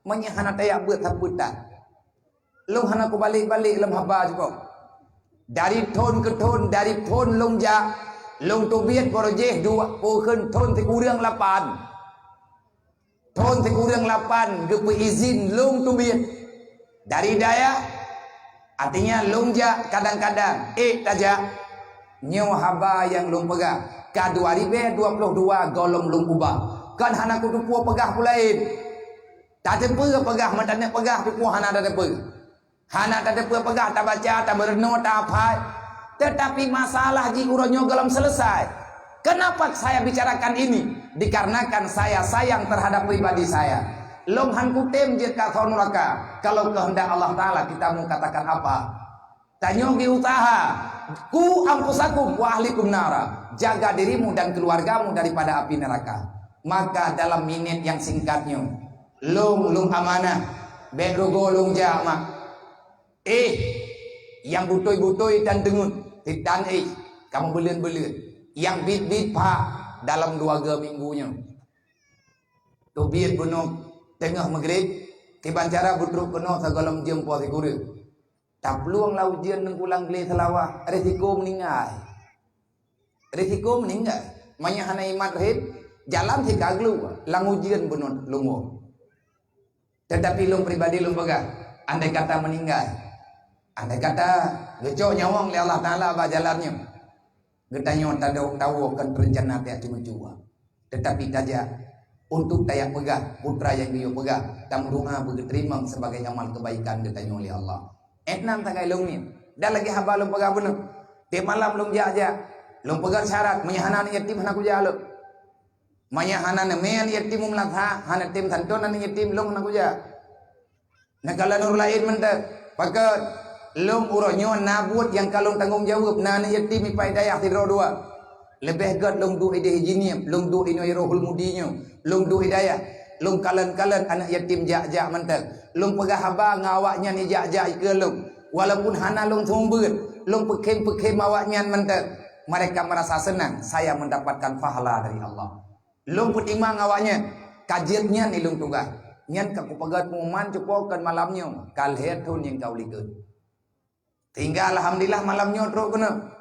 Meunyoe hana tajak beuet sapeue tan. Lôn hana kubalek-balek lom haba jukong. Dari thon keu thon, dari thon lôn jak, lôn teubiet barô jih dua peuh thon sikureueng lapan. Thon sikureueng lapan geupeuizin lôn teubiet dari dayah. Artinya lôn jak kadang-kadang ék tajak. Nyoe haba nyang lôn peugah ka dua ribèe dua ploh dua gohlom lôn ubah. Kon hana kuteupeue peugah peue laén. Tateupeue peugah meutanyoe peugah pih peue hana tateupeue. Hana tateupeue peugah, tabaca, tameurunoe, tahafai. Tetapi masalah jih uroe nyoe gohlom selesai. Kenapa saya bicarakan ini? Dikarenakan saya sayang terhadap pribadi saya. Lôn han kutem jeuet keu asoe nuraka. Kalau kehendak Allah Taala kita mau katakan apa? Tanyoe geuusaha. Ku anfusakum wa ahlikum nara. Jaga dirimu dan keluargamu daripada api neraka. Maka dalam minit nyang singkat nyoe, lôn, lôn amanah. Bék rugoe lôn jak mak. Éh, nyang beutôi-beutôi tan teungeut, sitan éh, kamoe beuleuen-beuleuen. Nyang biet-biet pha dalam dua go minggu nyoe. Teubiet bunoe teungoh meugrib, kiban cara beutrok keunoe sigohlom jeuem po sikureueng. Taplueng lam ujeuen neungkulang glé seulawah, risiko meuninggai. Risiko meuninggai. Meunyoe hana imat rhét, jalan sika glu, lam ujeuen bunoe lôn woe. Tetapi lôn pribadi lôn peugah, andai kata meuninggai, andai kata geucok nyawöng lé Allah Taala bak jalan nyoe, geutanyoe tadok tawoe kon reuncana tajak ceumeucue. Tetapi tajak untuk tajak peugah, peue nyang geuyue peugah, tameudoa beugeuteurimong sebagai amal kebaikan geutanyoe lé Allah. Éh nan sagai lôn ngieng, dan lagée haba lôn peugah bunoe. Tiep malam lôn jak-jak, lôn peugah syarat, meunyoe hana aneuk yatim hana kujak lôn. Meunyoe hana neumé aneuk yatim u meulasah, hana tem santon aneuk yatim, lôn hana kujak. Neukalon ureuëng laén mantong. Pakon? Lôn uroe nyoe na buet nyang ka lôn tanggong jaweueb, na aneuk yatim ipat dayah sidroe dua. Leubeh gét lôn duek idéh Jeunieb, lôn duek inoe Rohul Mudi nyoe, lôn duek i dayah, lôn kalon-kalon aneuk yatim jak-jak mantong. Lôn peugah haba ngon awaknyan ijak-jak ikeue lôn. Walaupun hana lôn seumeubeuet, lôn peukhém-peukhém awaknyan mantong. Mereka merasa senang saya mendapatkan pahala dari Allah. Lôn peutimang awaknyan, ka jeuet nyan ilôn tugaih. Nyan ka kupeugét pengumuman cupo kon malam nyoe, ka lhée thon nyang ka ulikot. Sehingga alhamdulillah malam nyoe trok keunoe.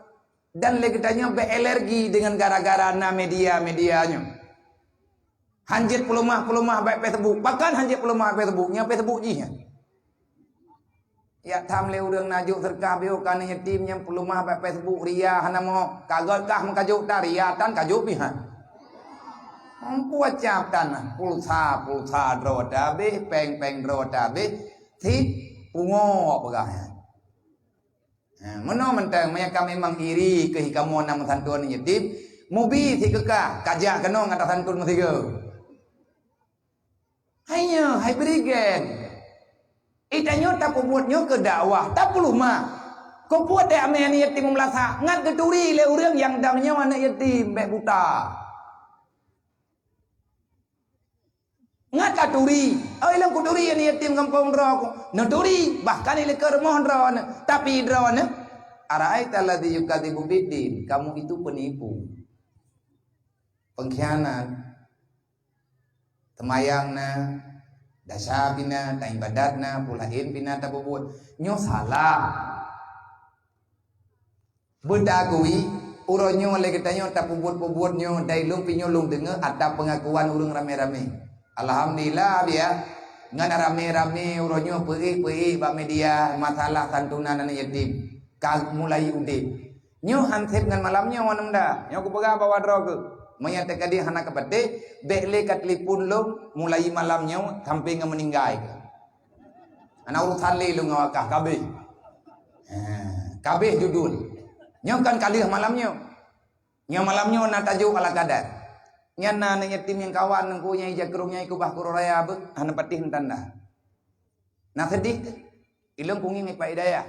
Dan lé geutanyoe bék alergi deungon gara-gara na media-media nyoe. Han jeuet peuleumah-peuleumah bak Facebook. Pakon han jeuet peuleumah bak Facebook? Nyan Facebook jih nyan. Jak tham lé ureuëng na jok seudeukah biyeu keu aneuk yatim nyang peuleumah bak Facebook, ria hana meuho. Ka gét kah meukajok ta, ria tan kajok pih han. Meumpu acab tan, pulsa, pulsa droe tabéh, péng-péng droe tabéh, sit pungo peugah nyan. Ha, meunoe mantong, meunyo ka memang iri keu kamoe na meusanton aneuk yatim, mubi sit keu kah, kajak keunoe ngon tasanton meusigoe. Hai nyoe, hai bri gen. Itanyoe tapeubuet nyoe keu dakwah, tapeuleumah. Keupeue teuamé aneuk yatim meulasa, ngat geuturi lé ureuëng nyang dam nyoe aneuk yatim bék buta. Ngat taturi, oh, ilong kuturi aneuk yatim gampông droe ku. Neuturi, bahkan ilekeu rumoh droe nyoe. Tapi droe nyoe, "Ara'aita alladzi yukadzibu biddin." Kamu itu penipu. Pengkhianat. Teumayang na, dasa pih na, taibadat na, peue laén pih na tapeubuet. Nyoe salah. Beutagui, uroe nyoe lé geutanyoe tapeubuet-peubuet nyoe, dai lôn pih nyoe lôn deungoe ata peungakuan ureuëng ramé-ramé. Alhamdulillah, biya. Ngon ramé-ramé uroe nyoe peuék-peuék bak media masalah santunan aneuk yatim. Ka mulai udeb. Nyoe han sép ngon malam nyoe, aneuk muda. Nyoe kupeugah bak droe keuh. Meunyo teuka deh hana kapatéh, bék lé ka telepon lôn mulai malam nyoe sampai ngon meuninggai keuh. Hana urusan lé lôn ngon awak kah, kabéh. Ha, kabéh judul. Nyoe kan ka lheueh malam nyoe. Nyoe malam nyoe na tajok ala kadar. Nyan na aneuk yatim nyang kawan ngon ku nyang ija krong nyang ikubah kuro raya beuh, hana patéh tanda. Na seudeh keuh. Ilong kungieng ipak hidayah.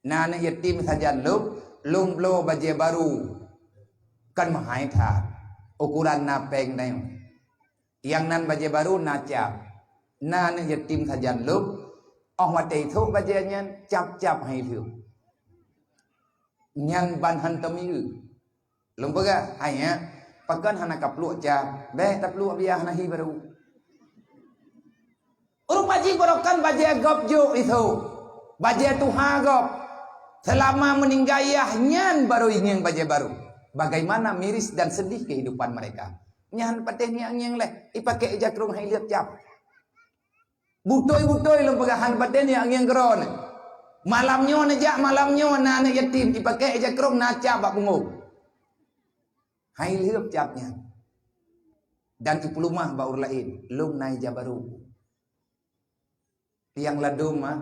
Na aneuk yatim sajan lom, lom bloe bajée baru. Kan meuhai that. Ukuran na péng dayong. Nyang nan bajée baru na cap. Na aneuk yatim sajan lom, óh watée ithok bajée nyan, cap-cap hai lheueh. Nyan ban han teumieu. Lôn peugah, "Hai nyak, pakon hana kapluek cap? Bék tapluek biah na hi baru." Ureuëng paji barokan bajée gob jok ithok. Bajée tuha gob. Seulama meuninggai yah nyan baru ingieng bajée baru. Bagaimana miris dan sedih kehidupan mereka. Nyan patéh ngieng-ngieng leh, ipaké ija krong hai lheueh cap. Butôi-butôi lôn peugah han patéh ngieng-ngieng keudroe. Malam nyoe neujak, malam nyoe na aneuk yatim, ipaké ija krong na cap bak punggong. Hai lheueh cap nyan. Dan ipeuleumah bak ureuëng laén, lôn na ija baru. Tiang ladôm mah,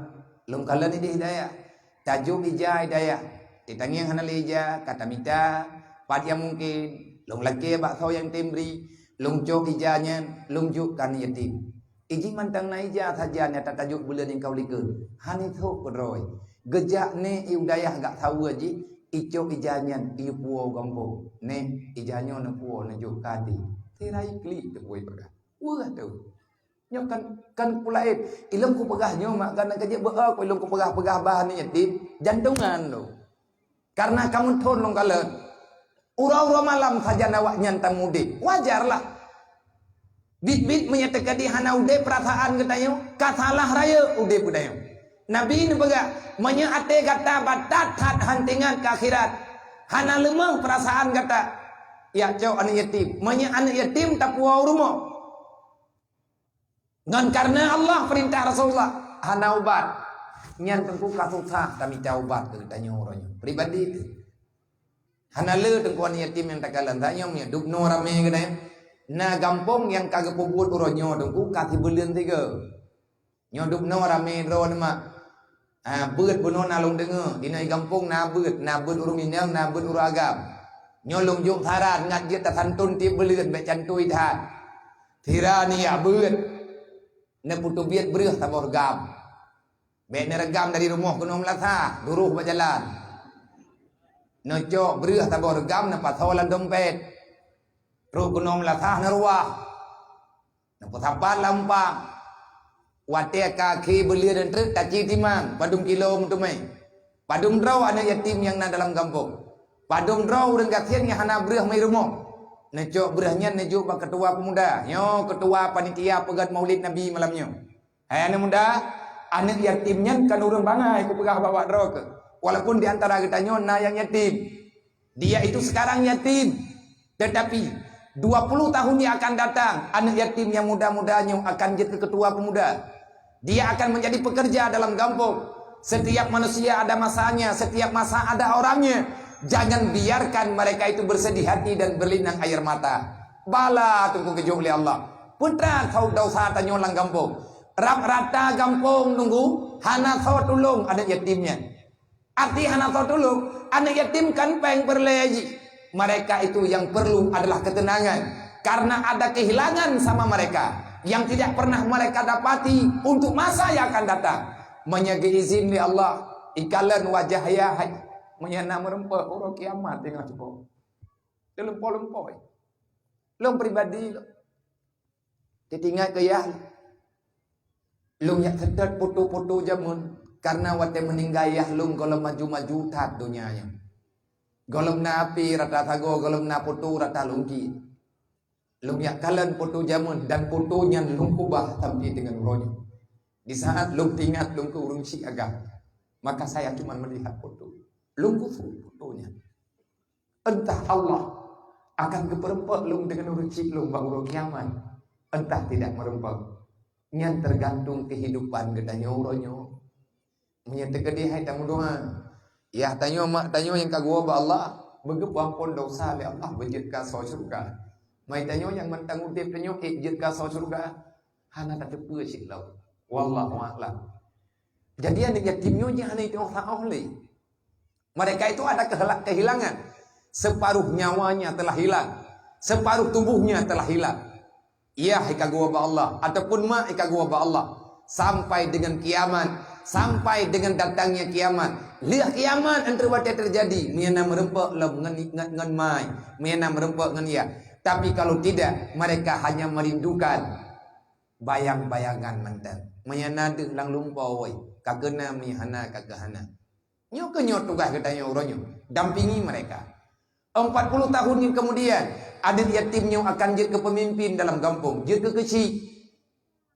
lôn kalon idéh hidayah. Tajok ija hidayah. Itangieng hana lé ija, ka tamita, pat nyang mungken, lôn lakée bak soe nyang tem bri, lôn cok ija nyan, lôn jok keu aneuk yatim. Iji mantong na ija sajan nyang tatajok buleuen nyang ka u likot. Han ithok keudroe. Geujak neh i u dayah gak saweue jih, icok ija nyan, ipuwoe u gampông. Neh, ija nyoe neupuwoe, neujok keu até. Sira i klik teuh bui peugah. Weueh teuh. Nyoe kan, kan peue laén. Ilong kupeugah nyoe mak, kana ka jeuet beu-, oh, ilong kupeugah-peugah bah aneuk yatim, jantongan lom. Karena kamoe thon lôn kalon. Uroe-uroe malam sajan awaknyan tamudeb. Wajarlah. Bit-bit meunyo teuka deh hana udeb peurasaan geutanyoe, ka salah rayeuk udeb geutanyoe. Nabi neupeugah, "Meunyo até gata batat that han teuingat keu akhirat, hana leumoh peurasaan gata, yak cok aneuk yatim. Meunyo aneuk yatim tapuwoe u rumoh." Ngon kareuna Allah peurintah Rasulullah hana ubat. Nyan teungku ka susah tamita ubat keu geutanyoe uroe nyoe. Pribadi teuh. Hana le teungku aneuk yatim nyang takalon. Tanyoe meunyo dubnoe ramé keunan. Na gampông nyang ka geupeubuet uroe nyoe teungku ka sibuleuen sigoe. Nyoe dubnoe ramé droeneuh mak. Ha, beuet bunoe na lôn deungoe, dinoe i gampông na beuet, na beuet ureuëng inong, na beuet ureuëng agam. Nyoe lôn jok saran ngat jeuet tasantun tieb buleuen bék cantui that. Sira nijak beuet, neupeuteubiet breueh saboh reugam. Bék neureugam dari rumoh keunoe meulasa, duroh bak jalan. Neucok breueh saboh reugam neupasoe lam dompet. Trok keunoe meulasa neuruwah. Neupeusapat lam umpang. Watée ka akhé buleuen treuk taci timang, padum kilo meuteumé. Padum droe aneuk yatim nyang na dalam gampông. Padum droe ureuëng gasien nyang hana breueh meurumoh. Neucok breueh nyan neujok bak keutua peumuda. Nyoe keutua panitia peugét Maulid Nabi malam nyoe. Hai aneuk muda, aneuk yatim nyan kan ureuëng bangai kupeugah bak droe keuh. Walaupun di antara geutanyoe na nyang yatim. Dia itu sekarang yatim. Tetapi, dua puluh tahun yang akan datang, aneuk yatim nyang muda-muda nyoe akan jeuet keu keutua peumuda. Dia akan menjadi pekerja dalam gampông. Setiap manusia ada masanya, setiap masa ada orangnya. Jangan biarkan mereka itu bersedih hati dan berlinang air mata. Bala teungku geujok lé Allah. Peue teuma saboh desya tanyoe lam gampông. Rab rata gampông teungku hana soe tulông aneuk yatim nyan. Arti hana soe tulông, aneuk yatim kan péng peureulée jih. Mereka itu yang perlu adalah ketenangan, karena ada kehilangan sama mereka yang tidak pernah mereka dapati untuk masa yang akan datang. Meunyoe geuizin lé Allah, ikalon wajah yah hai. Meunyoe na meureumpok uroe kiamat teungoh cukôp. Teulempo-lempo. Lôn pribadi lôn. Teuingat keu yah. Lôn jak seutôt foto-foto jameun, karena watée meuninggai yah lôn gohlom maju-maju that donya nyoe. Gohlom na api rata sagoe, gohlom na foto rata lôn kiek. Lôn jak kalon foto jameun dan foto nyan lôn ubah sampai deungon uroe nyoe. Di saat lôn teuingat lôn keu ureuëng syiek agam, maka saya cuma melihat foto. Lôn khusyuk foto nyan. Entah Allah akan geupeureumpok lôn deungon ureuëng syiek lôn bak uroe kiamat, entah tidak meureumpok. Nyan teugantung keuhidupan geutanyoe uroe nyoe. Meunyoe teukeudeh hai tameudoá, yah tanyoe mak tanyoe nyang ka geuwoe bak Allah, beugeupeue amphon desya lé Allah beujeuet keu asoe syeuruga. Mai tanyoe nyang mantong udeb tanyoe ék jeuet keu asoe syeuruga, hana tateupeue cit lom. Wallahu a'lam. Jadi aneuk yatim nyoe jih hana jiteu'oh saôh lé. Mereka itu ada kehilangan. Separuh nyawanya telah hilang. Separuh tubuhnya telah hilang. Yah ikagua bak Allah ataupun mak ikagua bak Allah. Sampai dengan kiamat, sampai dengan datangnya kiamat. Lheueh kiamat antara watée terjadi, meunyoe na meureumpok lom ngon, ngon, ngon mai, meunyoe na meureumpok ngon yah. Tapi kalau tidak, mereka hanya merindukan bayang-bayangan mantong. Meunyoe na deuh lam lumpoe, ka keuna meunyoe hana ka keuhana. Nyoe keuh nyoe tugaih geutanyoe uroe nyoe, dampingi mereka. Empat puluh tahun yang kemudian, aneuk yatim nyoe akan jeuet keu pemimpin dalam gampông, jeuet keu keuchik,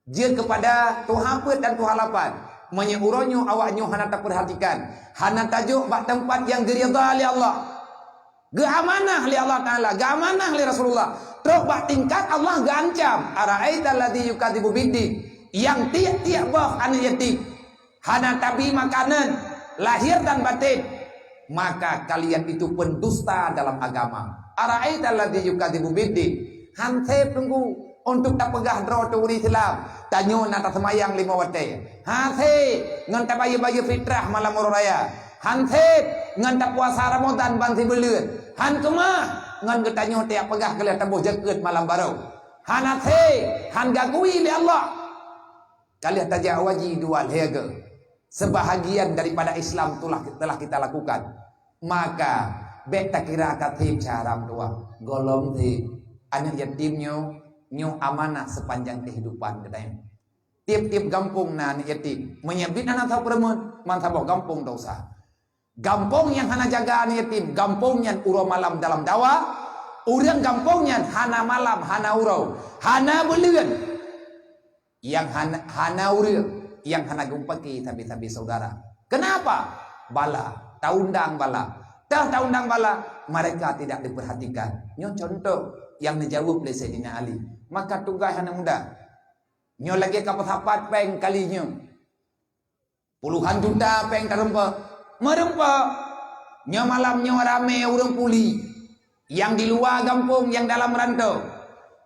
jeuet keupada tuha peuet dan tuha lapan. Meunyoe uroe nyoe awak nyoe hana tapeurhatikan, hana tajok bak teumpat nyang geuridha lé Allah, geuamanah lé Allah Taala, geuamanah lé Rasulullah, trok bak tingkat Allah geuancam, "Ara'aital ladzi yukadzibu biddin," nyang tiep-tiep boh aneuk yatim hana tabi makanan lahir dan batin, maka kalian itu pendusta dalam agama. Ara'aital ladzi yukadzibu biddin. Han sép teungku untuk tapeugah droe turi Islam. Tanyoe na taseumayang lima watée. Han sép ngon tabayeue-bayeue fitrah malam uroe raya. Han sép ngon tapuasa Ramadan ban sibuleuen. Han keumah ngon geutanyoe tajak peugah keu lheueh taboh jakeuet malam barô. Hana sép, han gagui lé Allah. Ka lheueh tajak haji dua lhée go. Sebahagian daripada Islam telah, telah kita lakukan. Maka, bék takira ka sép cara meutuah. Gohlom sép. Aneuk yatim nyoe, nyoe amanah sepanjang kehidupan geutanyoe. Tiep-tiep gampông na aneuk yatim. Meunyoe biet hana sapeue reumon, man saboh gampông desya. Gampông nyang hana jaga aneuk yatim, gampông nyan uroe malam dalam dawa, ureuëng gampông nyan hana malam, hana uroe, hana buleuen. Nyang hana, hana ureuëng nyang hana geupaki sabe-sabe saudara. Kenapa? Bala, taundang bala. Teuh taundang bala, mereka tidak diperhatikan. Nyoe contoh nyang neujaweueb lé Saidina Ali. Maka tugaih hana mudah. Nyoe lagée ka peusapat péng kali nyoe. Puluhan juta péng tareumpok. Meureumpok. Nyoe malam nyoe ramé ureuëng puli. Nyang di luwa gampông, nyang dalam rantô.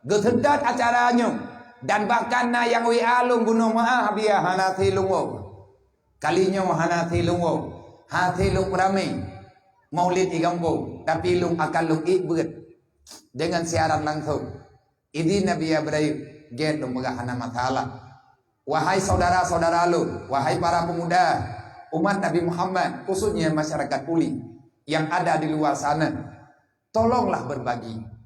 Geuseutôt acara nyoe. Dan bahkan na nyang W A lôn bunoe meu'ah biaya hana silông woe. Kali nyoe hana silông woe. Hase lôn ramé maulid di gampông. Tapi lôn akan lôn ék beuet deungon siaran langsông. Idin Nabi Ibrahim, gét lôn peugah hana masalah. Wahai saudara-saudara lôn, wahai para pemuda umat Nabi Muhammad, khususnya masyarakat Puli yang ada di luar sana, tolonglah berbagi.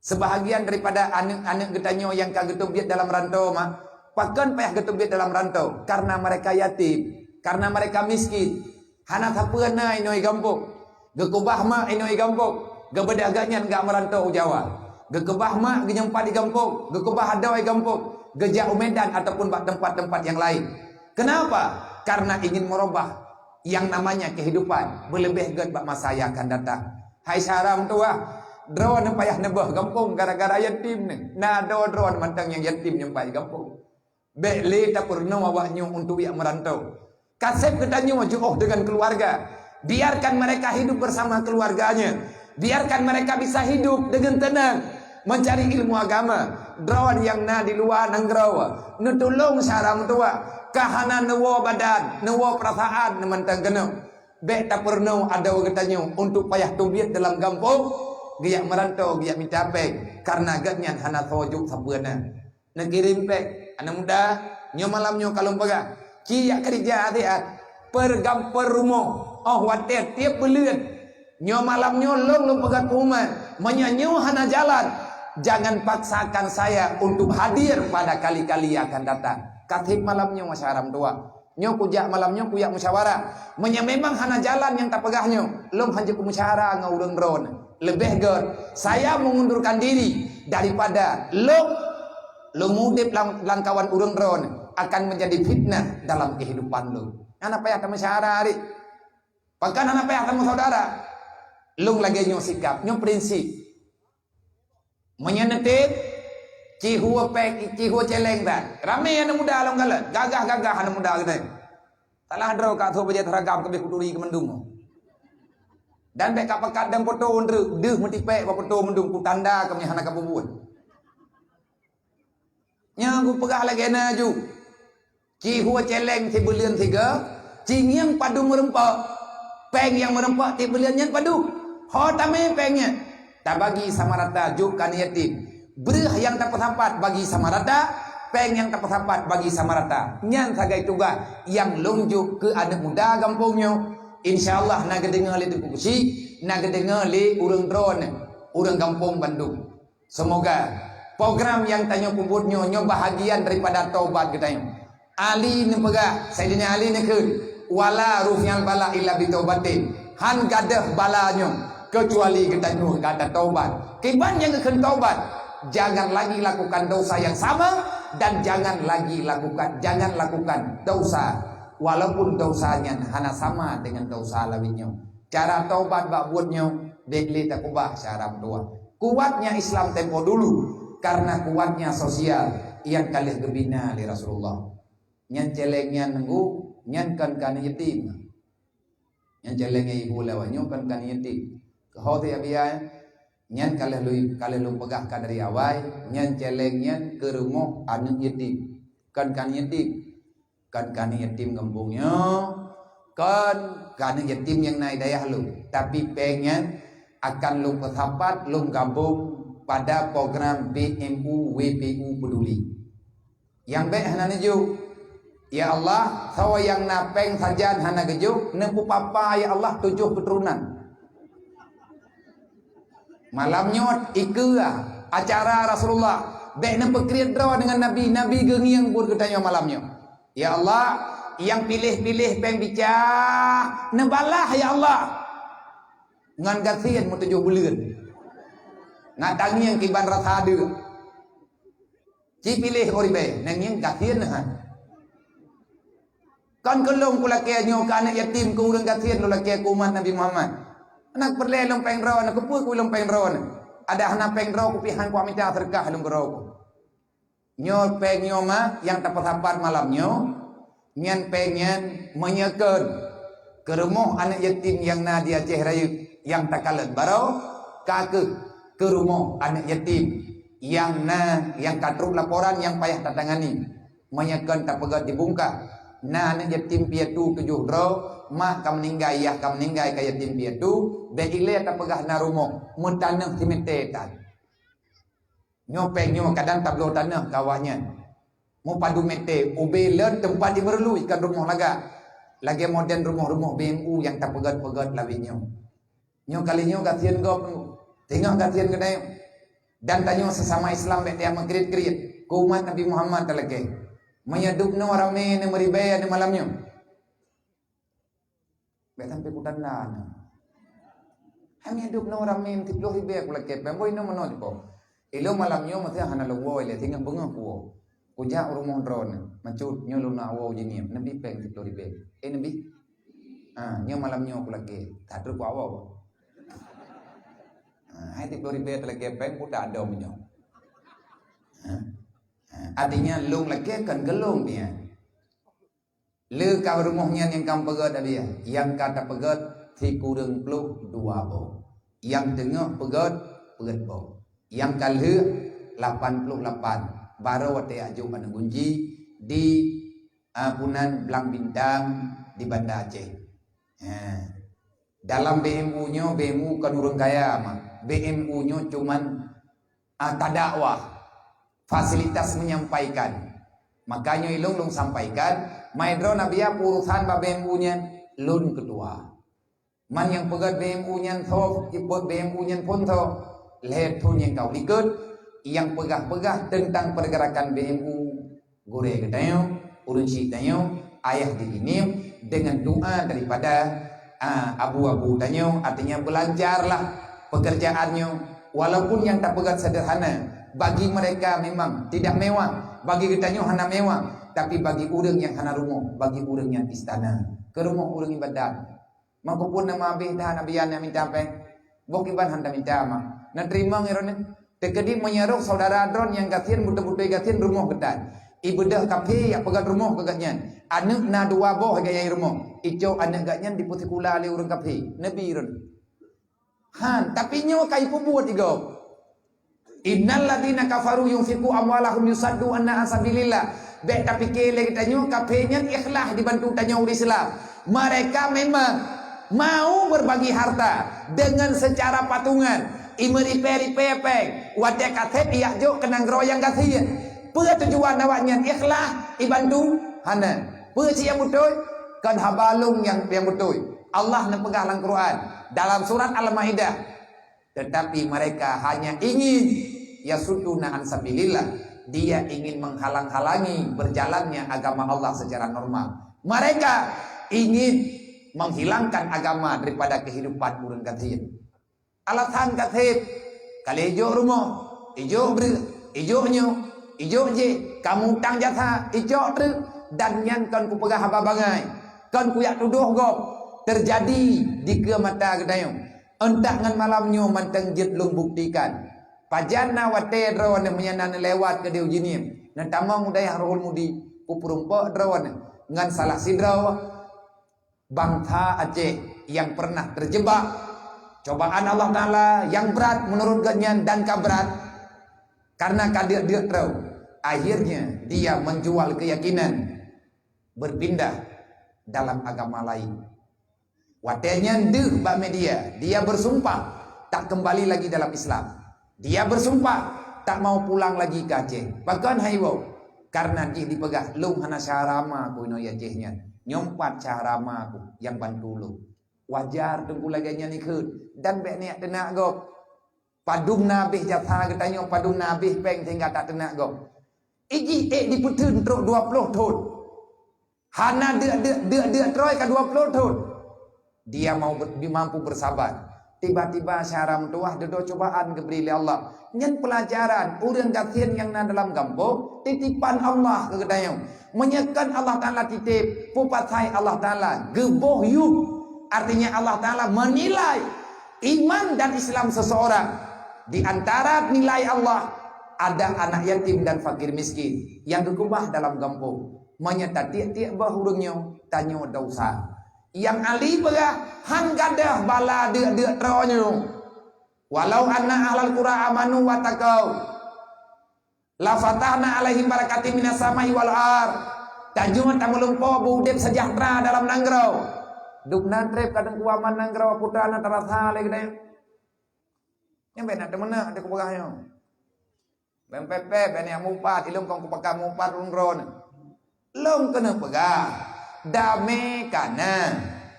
Sebahagian daripada aneuk-aneuk geutanyoe nyang ka geuteubiet dalam rantô, mak, pakon payah geuteubiet dalam rantô? Karena mereka yatim, karena mereka miskin. Hana sapeue na inoe gampông. Geukeubah mak inoe gampông, geubeudôh gobnyan gak meurantô u Jawa. Geukeubah mak geunyumpat di gampông, geukeubah adoe gampông, geujak u Medan ataupun bak teumpat-teumpat nyang laén. Kenapa? Karena ingin merubah yang namanya kehidupan, beuleubeh gét bak masa nyang akan datang. Hai syara meutuwah, droeneuh payah neubôh gampông gara-gara yatim nyoe. Na droe-droe mantong nyang yatim nyang pai gampông. Bék lé tapeurunoe awak nyoe untuk jak meurantô. Kaseb geutanyoe jiôh deungon keuluwarga. Biarkan mereka hidup bersama keluarganya. Biarkan mereka bisa hidup dengan tenang, mencari ilmu agama. Droe nyang na di luwa nanggroe, neutulông syara meutuwah, ka hana neuwoe badan, neuwoe peurasaan neumantong keunoe. Bék tapeurunoe adoe geutanyoe untuk payah teubiet dalam gampông, geujak meurantô, geujak mita péng, kareuna gobnyan hana soe jok sapeue na. Neukirém péng, aneuk muda, nyoe malam nyoe ka lôn peugah, Ci jak keurija siat, peurgam-, peurumoh, óh watée tieb buleuen. Nyoe malam nyoe lôn, lôn peugah keu umat, meunyoe nyoe hana jalan, jangan paksakan saya untuk hadir pada kali-kali yang akan datang. Ka seb malam nyoe, syedara meutuwah. Nyoe kujak malam nyoe kujak musyawarah. Meunyoe memang hana jalan nyang tapeugah nyoe, lôn hanjeuet kumusyawarah ngon ureuëng droeneuh. Leubeh gét saya mengundurkan diri daripada lôn, lôn udeb lam, lam kawan ureuëng droeneuh akan menjadi fitnah dalam kehidupan lôn. Hana payah tamusyawarah, adik. Pakon hana payah tameusaudara? Lôn lagée nyoe sikap, nyoe prinsip. Meunyoe neuteb, cihue péng, cihue céléng that. Ramé aneuk muda lom galak, gagah-gagah aneuk muda geutanyoe. Salah droe ka tho bajée seragam keubeh kuturi keumandum. Dan bék ka pakat dan poto undreuk, deuh meutipék bak poto mandum kutanda keumeunyoe hana ka peubuet. Nyan kupeugah lagée na ju. Cihue céléng sibuleuen sigoe, cingieng padum meureumpok. Péng nyang meureumpok sibuleuen nyan padum. Ho tamé péng nyan. Tabagi sama rata jok keu aneuk yatim. Breueh nyang tapeusapat bagi sama rata, péng nyang tapeusapat bagi sama rata. Nyan sagai tugaih nyang lôn jok keu aneuk muda gampông nyoe. Insya Allah na geudeungoe lé Teungku Kusi, na geudeungoe lé ureuëng droeneuh, ureuëng gampông bandum. Seumoga program nyang tanyoe peubuet nyoe, nyoe bahagian daripada taubat geutanyoe. Ali neupeugah, Saidina Ali neukheun, "Wala rufi'al bala illa bitaubatin." Han gadôh bala nyoe keucuali geutanyoe ka tataubat. Kiban nyang geukheun taubat, jangan lagi lakukan dosa yang sama dan jangan lagi lakukan, jangan lakukan dosa walaupun dosa nyan hana sama dengan dosa laén nyoe. Cara taubat bak buet nyoe, bék lé takeubah syedara meutuwah. Kuatnya Islam tempo dulu karena kuatnya sosial nyang ka lheueh geubina lé Rasulullah. Nyan céléng nyan nunggu, nyan kon keu aneuk yatim. Nyan céléng nyang ibu lewat nyoe kon keu aneuk yatim. Keuhai teuh Abiya, nyan ka lheueh lôn, ka lheueh lôn peugah ka dari awai, nyan céléng nyan keu rumoh aneuk yatim. Kon keu aneuk yatim. Kon keu aneuk yatim gampông nyoe, kon keu aneuk yatim nyang na di dayah lôn, tapi péng nyan akan lôn peusapat lôn gabong pada program B M U W P U Peduli. Nyang bék hana neujok, "Ya Allah, soe nyang na péng sajan hana geujok, neupeupapa ya Allah tujoh keuturonan." Malam nyoe ikeue acara Rasulullah, bék neupeukriet droe deungon Nabi, Nabi geungieng buet geutanyoe malam nyoe. Ya Allah, nyang piléh-piléh péng bica, neubalah ya Allah. Ngon gasien meutujoh buleuen. Ngat tangieng kiban rasa adeuk. Ci piléh uribée, nang nyang gasien neuhan. Kon keu lôn kulakée nyoe keu aneuk yatim, keu ureuëng gasien lôn lakée keu umat Nabi Muhammad. Hana peureulée lôn péng droe, na keupeue keu lôn péng droe. Adak hana péng droe kupihan kuamita seudeukah lôn keudroe. Nyoe péng nyoe mah nyang tapeusapat malam nyoe, nyan péng nyan meunyoe kon keu rumoh aneuk yatim nyang na di Aceh Rayeuk nyang takalon baroe, ka keuh keu rumoh aneuk yatim nyang na nyang ka trok laporan nyang payah tatangani. Meunyoe kon tapeugét di Bungkah, na aneuk yatim piatu tujoh droe, mak ka meuninggai, yah ka meuninggai ka yatim piatu, bék ilée tapeugah na rumoh, meutaneuh simeté tan. Nyoe péng nyoe kadang tabloe taneuh keu awaknyan. Meupadum meté, ubé lôn teumpat jimeurului kon rumoh lagak. Lagée modern rumoh-rumoh B M U nyang tapeugét-peugét lawét nyoe. Nyoe kali nyoe gasien gob, teungoh gasien geutanyoe. Dan tanyoe sesama Islam bék tajak meukriet-kriet keu umat Nabi Muhammad talakée. Meunyoe dubnoe ramé neumeuribée aneuk malam nyoe. Bék sampai kutanda na. Hana dubnoe ramé siplôh ribée kulakée péng, boh inoe meunoe jipo. Ilôn malam nyoe meusiang hana lôn woe lé, singoh beungoh kuwoe. Kujak u rumoh droeneuh, macut nyoe lôn na woe jinie, neubi péng siplôh ribée. Eh, neubi? Ha, nyoe malam nyoe kulakée, that trok kuwoe. Ha, hai siplôh ribée talakée péng, kutak dom nyoe. Ha? Ha, artinya lôn lakée kon keu lôn nyan. Le ka rumoh nyan nyang ka meupeugét Abiya, nyang ka tapeugét sikureueng ploh dua boh. Nyang teungoh peugét peuet boh. Nyang ka lheueh lapan ploh lapan, baroe watée ajok aneuk gunci di, a, punan Blang Bintang di Banda Aceh. Ha. Dalam B M U nyoe, B M U kon ureuëng kaya mah. B M U nyoe cuman, a, tadakwah, fasilitas menyampaikan. Makanya ilong lôn sampaikan, mai droe na biya urusan bak B M U nyan, lôn ketua. Man nyang peugah B M U nyan tho, ikot B M U nyan pun tho, lhèe thon nyang ka likot, nyang peugah-peugah tentang pergerakan B M U, gurèe geutanyoe, ureueng chik tanyoe, ayah di inim, dengan doa daripada, ah, abu-abu tanyoe, artinya beulancarlah pekerjaan nyoe. Walaupun nyang tapeugah sederhana, bagi mereka memang tidak mewah, bagi geutanyoe hana mewah, tapi bagi ureueng nyang hana rumoh, bagi ureueng nyang istana, keu rumoh ureueng ibadat. Mangkopun nama abéh dah Nabi nyang minta péng. Boh kiban hana minta mah. Na teurimong iron nyan. Teukeudi meunyoe saudara droe nyang gasien beutôi-beutôi gasien rumoh geutan. Ibeudôh kafé nyang peugah rumoh keu gobnyan. Aneuk na dua boh gobnyan rumoh. Icok aneuk gobnyan dipeusikula lé ureueng kafé. Nabi iron. Han, tapi nyoe ka ipeubuet igob. Innal ladzina kafaru yunfiqu amwalahum yusaddu anna an sabilillah. Bèk tapike lé geutanyoe kafé nyan ikhlas dibantu tanyoe ureueng Islam. Mereka memang mau berbagi harta dengan secara patungan. Imeuripèe-ripèe péng, watèe ka sép ijak jok keu nanggroe nyang gasien. Peue tujuan awaknyan ikhlas ibantu? Hana. Peue cit nyang beutôi? Kon haba lôn nyang, nyang beutôi. Allah neupeugah lam Quran, dalam surat Al-Maidah, tetapi mereka hanya ingin yasudduna an sabilillah. Dia ingin menghalang-halangi berjalannya agama Allah secara normal. Mereka ingin menghilangkan agama daripada kehidupan ureueng gasien. Alasan gasien, ka lheueh ijok rumoh, ijok breueh, ijok nyoe, ijok jéh, ka mutang jasa, icok treuk, dan nyan kon kupeugah haba bangai, kon kujak tudoh gob, teujadi dikeue mata geutanyoe. Eunteuk ngon malam nyoe mantong jeuet lôn buktikan. Pajan na watèe droeneuh meunyo na neulewat keudéh u Jeunieb, neutamong u dayah Ruhul Mudi, kupeurumpok droeneuh ngon salah sidroe bansa Aceh nyang pernah terjebak cobaan Allah Taala nyang brat menurut gobnyan dan ka brat karena ka deuk-deuk troe. Akhirnya dia menjual keyakinan, berpindah dalam agama lain. Watèe nyan deuh bak media, dia bersumpah tak kembali lagi dalam Islam. Dia bersumpah tak mau pulang lagi ke Aceh. Pakon hai woe? Karena jih dipeugah, "Lôn hana syahara ma ku inoe Aceh nyan. Nyoe pat syahara ma ku nyang bantu lôn." Wajar teungku lagèe nyan ikheun dan bèk neujak teunak gob. Padum na abéh jasa geutanyoe, padum na abéh péng sehingga tak teunak gob. Ijih ék dipeutheun trok dua ploh thon. Hana deuk-deuk, deuk-deuk troe ka dua ploh thon. Dia mau ber-, dia mampu bersabar. Tiba-tiba syahara meutuwah dudoe cobaan geubri lé Allah. Nyan peulajaran ureueng gasien nyang na dalam gampông, titipan Allah keu geutanyoe. Meunyoe kon Allah Taala titip, peue pasai Allah Taala geuboh yup. Artinya Allah Taala menilai iman dan Islam seseorang. Di antara nilai Allah, ada anak yatim dan fakir miskin nyang geukeubah dalam gampông. Meunyoe tatiek-tiek boh ureueng nyoe, tanyoe desya. Nyang Ali peugah, han gadôh bala deuk-deuk droe nyoe. Walau anna ahlal qura amanu wattaqau, la fatahna alaihim barakatim minas samai wal ard. Tanyoe tameulumpo beu udép seujahteura dalam nanggroe. Dubna trép ka teungku aman nanggroe, peue teuma na tarasa lé geutanyoe. Nyan bèk na teumeunak teupeugah nyoe. Bèk pèpè, bèk neujak mupat, ilôn kon kupakat mupat lôn droeneuh. Lôn keuneuk peugah, damé ka na,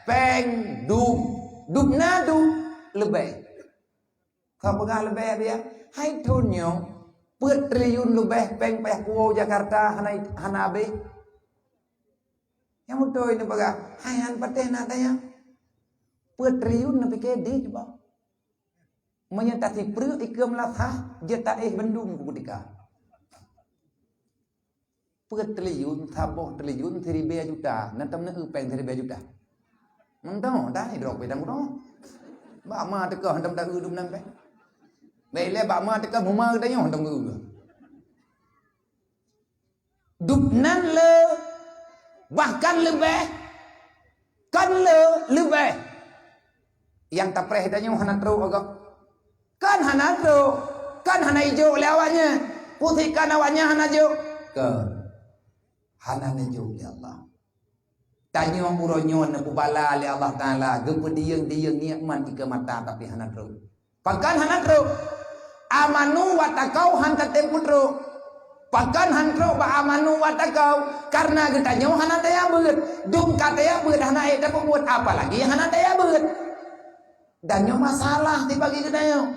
péng dum, dum na dum, leubeh. Ka peugah leubeh dia, hai thon nyoe, peuet triliun leubeh péng payah puwoe Jakarta hana, hana abéh. Nyang beutôi neupeugah, hai han patéh na tanyong. Peuet triliun neupike di cuba. Meunyoe tasipreuk ikeue meulasah, jeuet taéh bandum kutika. Peuet triliun, saboh triliun, siribèe juta, na tam neueu péng siribèe juta. Mantong, dah idrok péng dang uroe. Bak ma teuka hantom taeu dum nan péng. Bèk ilèe bak ma teuka meuma geutanyoe hantom geu. Dubnan le, bahkan leubeh, kan le leubeh. Nyang tapreh tanyoe hana trok agam. Kan hana trok, kan hana ijok lé awaknyan. Pusikan awaknyan hana jok. Kan hana neujok lé Allah. Tanyoe uroe nyoe neupeubala lé Allah Taala, geupeudiyeueng-diyeueng nikmat ikeue mata tapi hana trok. Pakon hana trok? Amanu wattaqau han tatem peutrok. Pakon han trok bak amanu wattaqau? Karena geutanyoe hana taya beuet. Dum ka taya beuet hana ék tapeubuet, apalagi hana taya beuet. Dan nyoe masalah dibagi geutanyoe.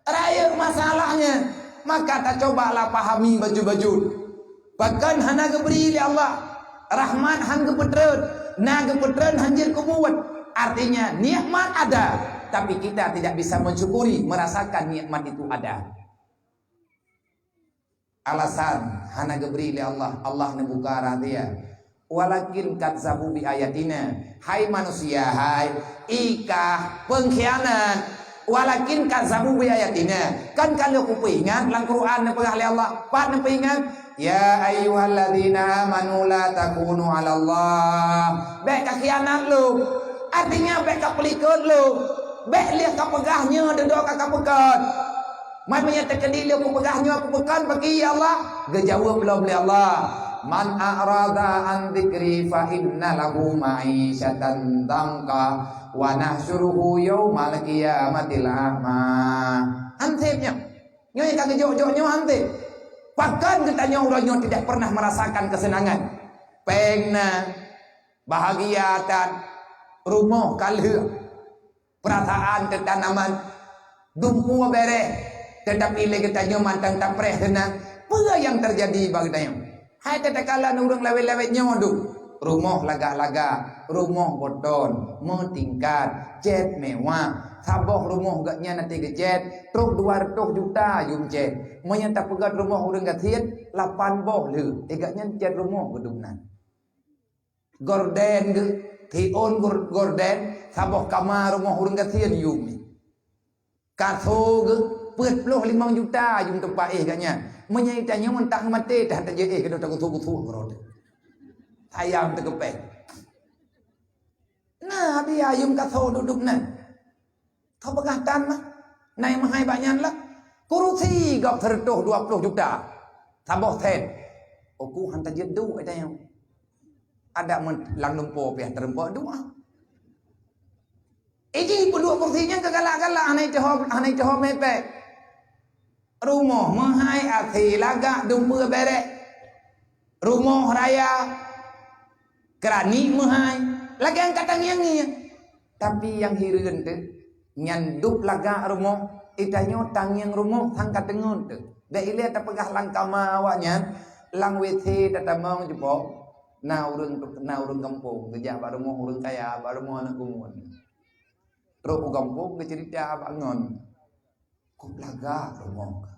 Rayeuk masalahnya, maka tacobalah pahami bacut-bacut. Pakon hana geubri lé Allah, rahmat han geupeutreun, na geupeutreun han jeuet keu buet. Artinya, nikmat ada, tapi kita tidak bisa mensyukuri, merasakan nikmat itu ada. Alasan hana geubri lé Allah, Allah neubuka rahsia. Walakin kazzabu bi ayatina. Hai manusia, hai ikah pengkhianat. Walakin kazzabu bi ayatina. Kan ka lheueh kupeuingat lam Quran neupeugah lé Allah. Pat neupeuingat? Ya ayyuhalladzina amanu la takunu 'alallah. Bék kakhianat lom. Artinya bék kapeulikot lom. Bék lheueh kapeugah nyoe dudoe ka kapeukot. Man meunyoe teukeudi lé kupeugah nyoe kupeukon bagi, ya Allah, geujaweueb lom lé Allah, "Man a'rada an dzikri fa inna lahu ma'isyatan dhanka wa nahsyuruhu yaumal qiyamati a'ma." Hantom nyoe. Nyoe ka geujok-jok nyoe hantom. Pakon geutanyoe uroe nyoe tidak pernah merasakan kesenangan? Péng na, bahagia that, rumoh ka lheueh. Peurasaan teuh tan aman, dumpeue bèrèh, teutapi lé geutanyoe mantong tapreh seunang. Peue nyang teujadi bak geutanyoe? Hai takalon ureuëng lawét-lawét nyoe duek, rumoh lagak-lagak, rumoh boton, meutingkat, cét mewah. Saboh rumoh gobnyan até geucét, trok dua reutôh juta yum cét. Meunyoe tapeugét rumoh ureuëng gasien, lapan boh lheueh, eh, gobnyan cét rumoh geuduek nan. Gorden geuh, tiôn gor-, gorden, saboh kama rumoh ureuëng gasien yum. Kaso geuh, peuet ploh limong juta yum teumpat éh gobnyan. Meunyoe tanyoe mantong maté, dah tajeuet éh keudroe tagusu-gusu keudroe. Sayang teukeupéh. Nah, biaya yum kaso duek-duek nan. Ka peugah tan mah, na nyang meuhai bak nyan lah. Kurusi gob seureutôh dua ploh juta. Saboh sét. Uku han tajeuet duek, eh, tanyoe. Adak meulang lumpo piah teurumpok duek. Iji peuduek kurusi nyan keu galak-galak, hana iteuho, hana iteuho mepek. Rumoh meuhai, até lagak, dumpeue bèrèh. Rumoh raya, keurani meuhai, lagèe nyang ka tangieng-ngieng. Tapi nyang hireuen teuh, nyan dub lagak rumoh, geutanyoe tangieng rumoh sang ka teungeut teuh. Bèk ilèe tapeugah lam kama awaknyan, lam W C tatamong jipok, na ureueng, na ureueng gampông geujak bak rumoh ureueng kaya, bak rumoh aneuk geumun. Trok u gampông geuceurita bak ngon. Kok lagak rumoh ka.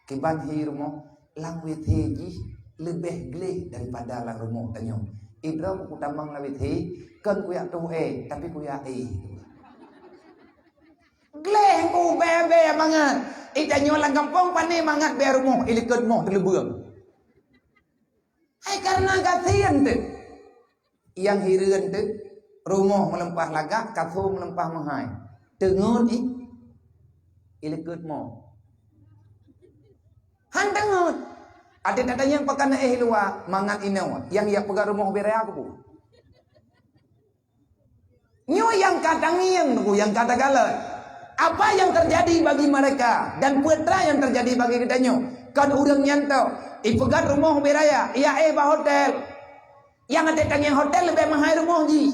Kiban hi rumoh, lam W C jih leubeh gleh daripada lam rumoh tanyoe. Idroe kutamong lam W C, kon kuyak tuh eh, tapi kuyak eh. Gleh ku bèe-bèe mangat. Itanyoe lam gampông pane mangat bèe rumoh, ilikot moh teuleubeung. Hai karena gasien teuh. Nyang hireuen teuh, rumoh meuleumpah lagak, kaso meuleumpah meuhai. Teungeut ih, ilikot moh. Han teungeut. Até tatanyong pakon éh luwa, mangat inoe, nyang jak peugah rumoh bèe raya keupeue. Nyoe nyang ka tangieng, nyang ka takalon. Apa yang terjadi bagi mereka dan peue teuma yang terjadi bagi geutanyoe? Kon ureueng nyan teuh, ipeugét rumoh bèe raya, iyak éh bak hotel. Nyang até tangieng hotel leubeh meuhai rumoh jih.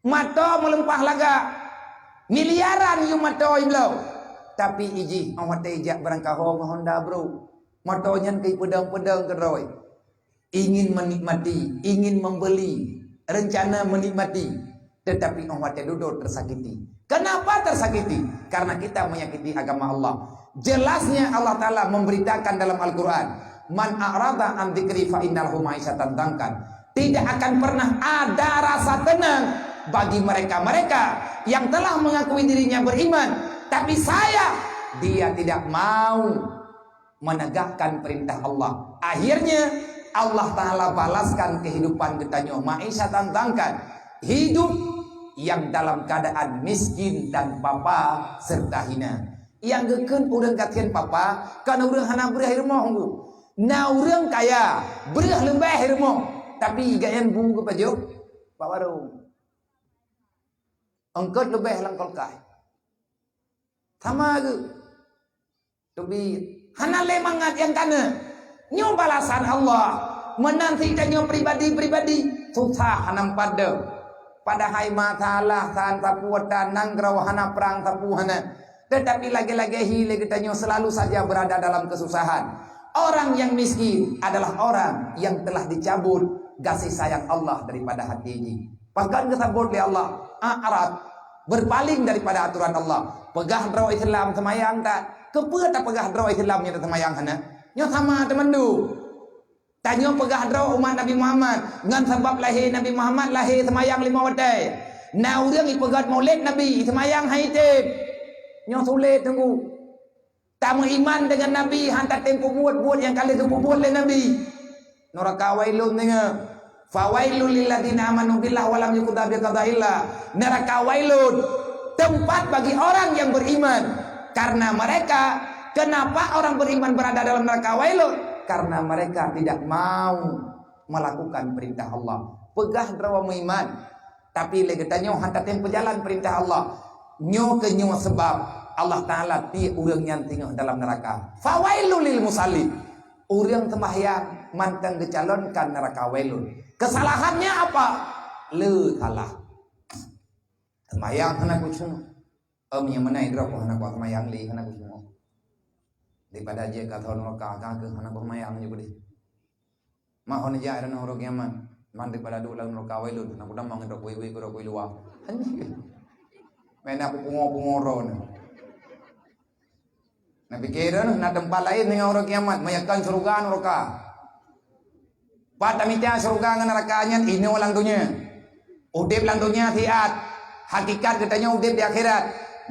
Moto meuleumpah lagak. Miliaran yum moto ibloe. Tapi ijih 'oh watèe ijak beurangkat ho ngon Honda Bro. Moto nyan keu peudong-peudong keudroe. Ingin menikmati, ingin membeli, rencana menikmati, tetapi 'oh watèe dudoe tersakiti. Kenapa tersakiti? Karena kita menyakiti agama Allah. Jelasnya Allah Ta'ala memberitakan dalam Al-Quran, "Man a'rada an dzikri fa inna lahu ma'isyatan dhankan." Tidak akan pernah ada rasa tenang bagi mereka-mereka yang telah mengakui dirinya beriman, tapi sayang, dia tidak mau menegakkan perintah Allah. Akhirnya, Allah Ta'ala balaskan kehidupan geutanyoe, ma'isyatan dhankan, hidup yang dalam keadaan miskin dan papa serta hina. Nyang geukheun ureueng gasien papa, kon ureueng hana breueh rumoh nggu. Na ureueng kaya, breueh leubeh rumoh, tapi gobnyan bu geupajoh bak warong. Eungkot leubeh lam kulkas. Sama geuh. Teubiet. Hana lé mangat nyang kana. Nyoe balasan Allah. Meunan si tanyoe pribadi-pribadi, susah hana padam. Padahai masalah san sapeue tan nanggroe hana prang sapeue hana. Tetapi lagée-lagée hi lé geutanyoe selalu saja berada dalam kesusahan. Orang yang miskin adalah orang yang telah dicabut kasih sayang Allah daripada hati jih. Bahkan geusabot lé Allah, a'rad, berpaling daripada aturan Allah. Peugah droe Islam seumayang that. Keupeue tapeugah droe Islam nyoe seumayang hana? Nyoe sama teumandum. Tanyoe peugah droe umat Nabi Muhammad, ngon sabab lahé Nabi Muhammad lahé seumayang lima watée. Na ureuëng ipeugét maulid Nabi, seumayang hai tem. Nyoe sulet teungku. Tameuiman deungon Nabi, han tatem peubuet buet nyang ka lheueh geupeubuet lé Nabi. Nuraka wailun deungoe. Fawailul lilladzina amanu billah wa lam yuqda bi qadaillah. Neraka wailun, tempat bagi orang yang beriman. Karena mereka, kenapa orang beriman berada dalam neraka wailun? Karena mereka tidak mau melakukan perintah Allah. Peugah droe meuiman, tapi lé geutanyoe han tatem peujalan perintah Allah. Nyoe keuh nyoe sebab Allah Taala tiek ureuëng nyan singoh dalam neraka. Fawailul lil musallin. Ureuëng seumahyang mantong geucalonkan neraka wailun. Kesalahannya apa? Le salah. Seumahyang hana khusyuk. Em, nyang mana idrop hana kuat seumahyang le hana khusyuk. Daripada jeuet ka thon neraka ka keuh hana kuat seumahyang je beudeh. Mah hon jak dan uroe kiamat. Man daripada duek lam neraka wailun, hana kuat damang idrop wei-wei keu rokok luwa. Main aku pungo-pungo roh ni. Na pikir na tempat lain dengan uroe kiamat, meunyo kon syeuruga neraka. Pat tamita syeuruga ngon neraka nyan inoe lam donya. Udeb lam donya siat. Hakikat geutanyoe udeb di akhirat.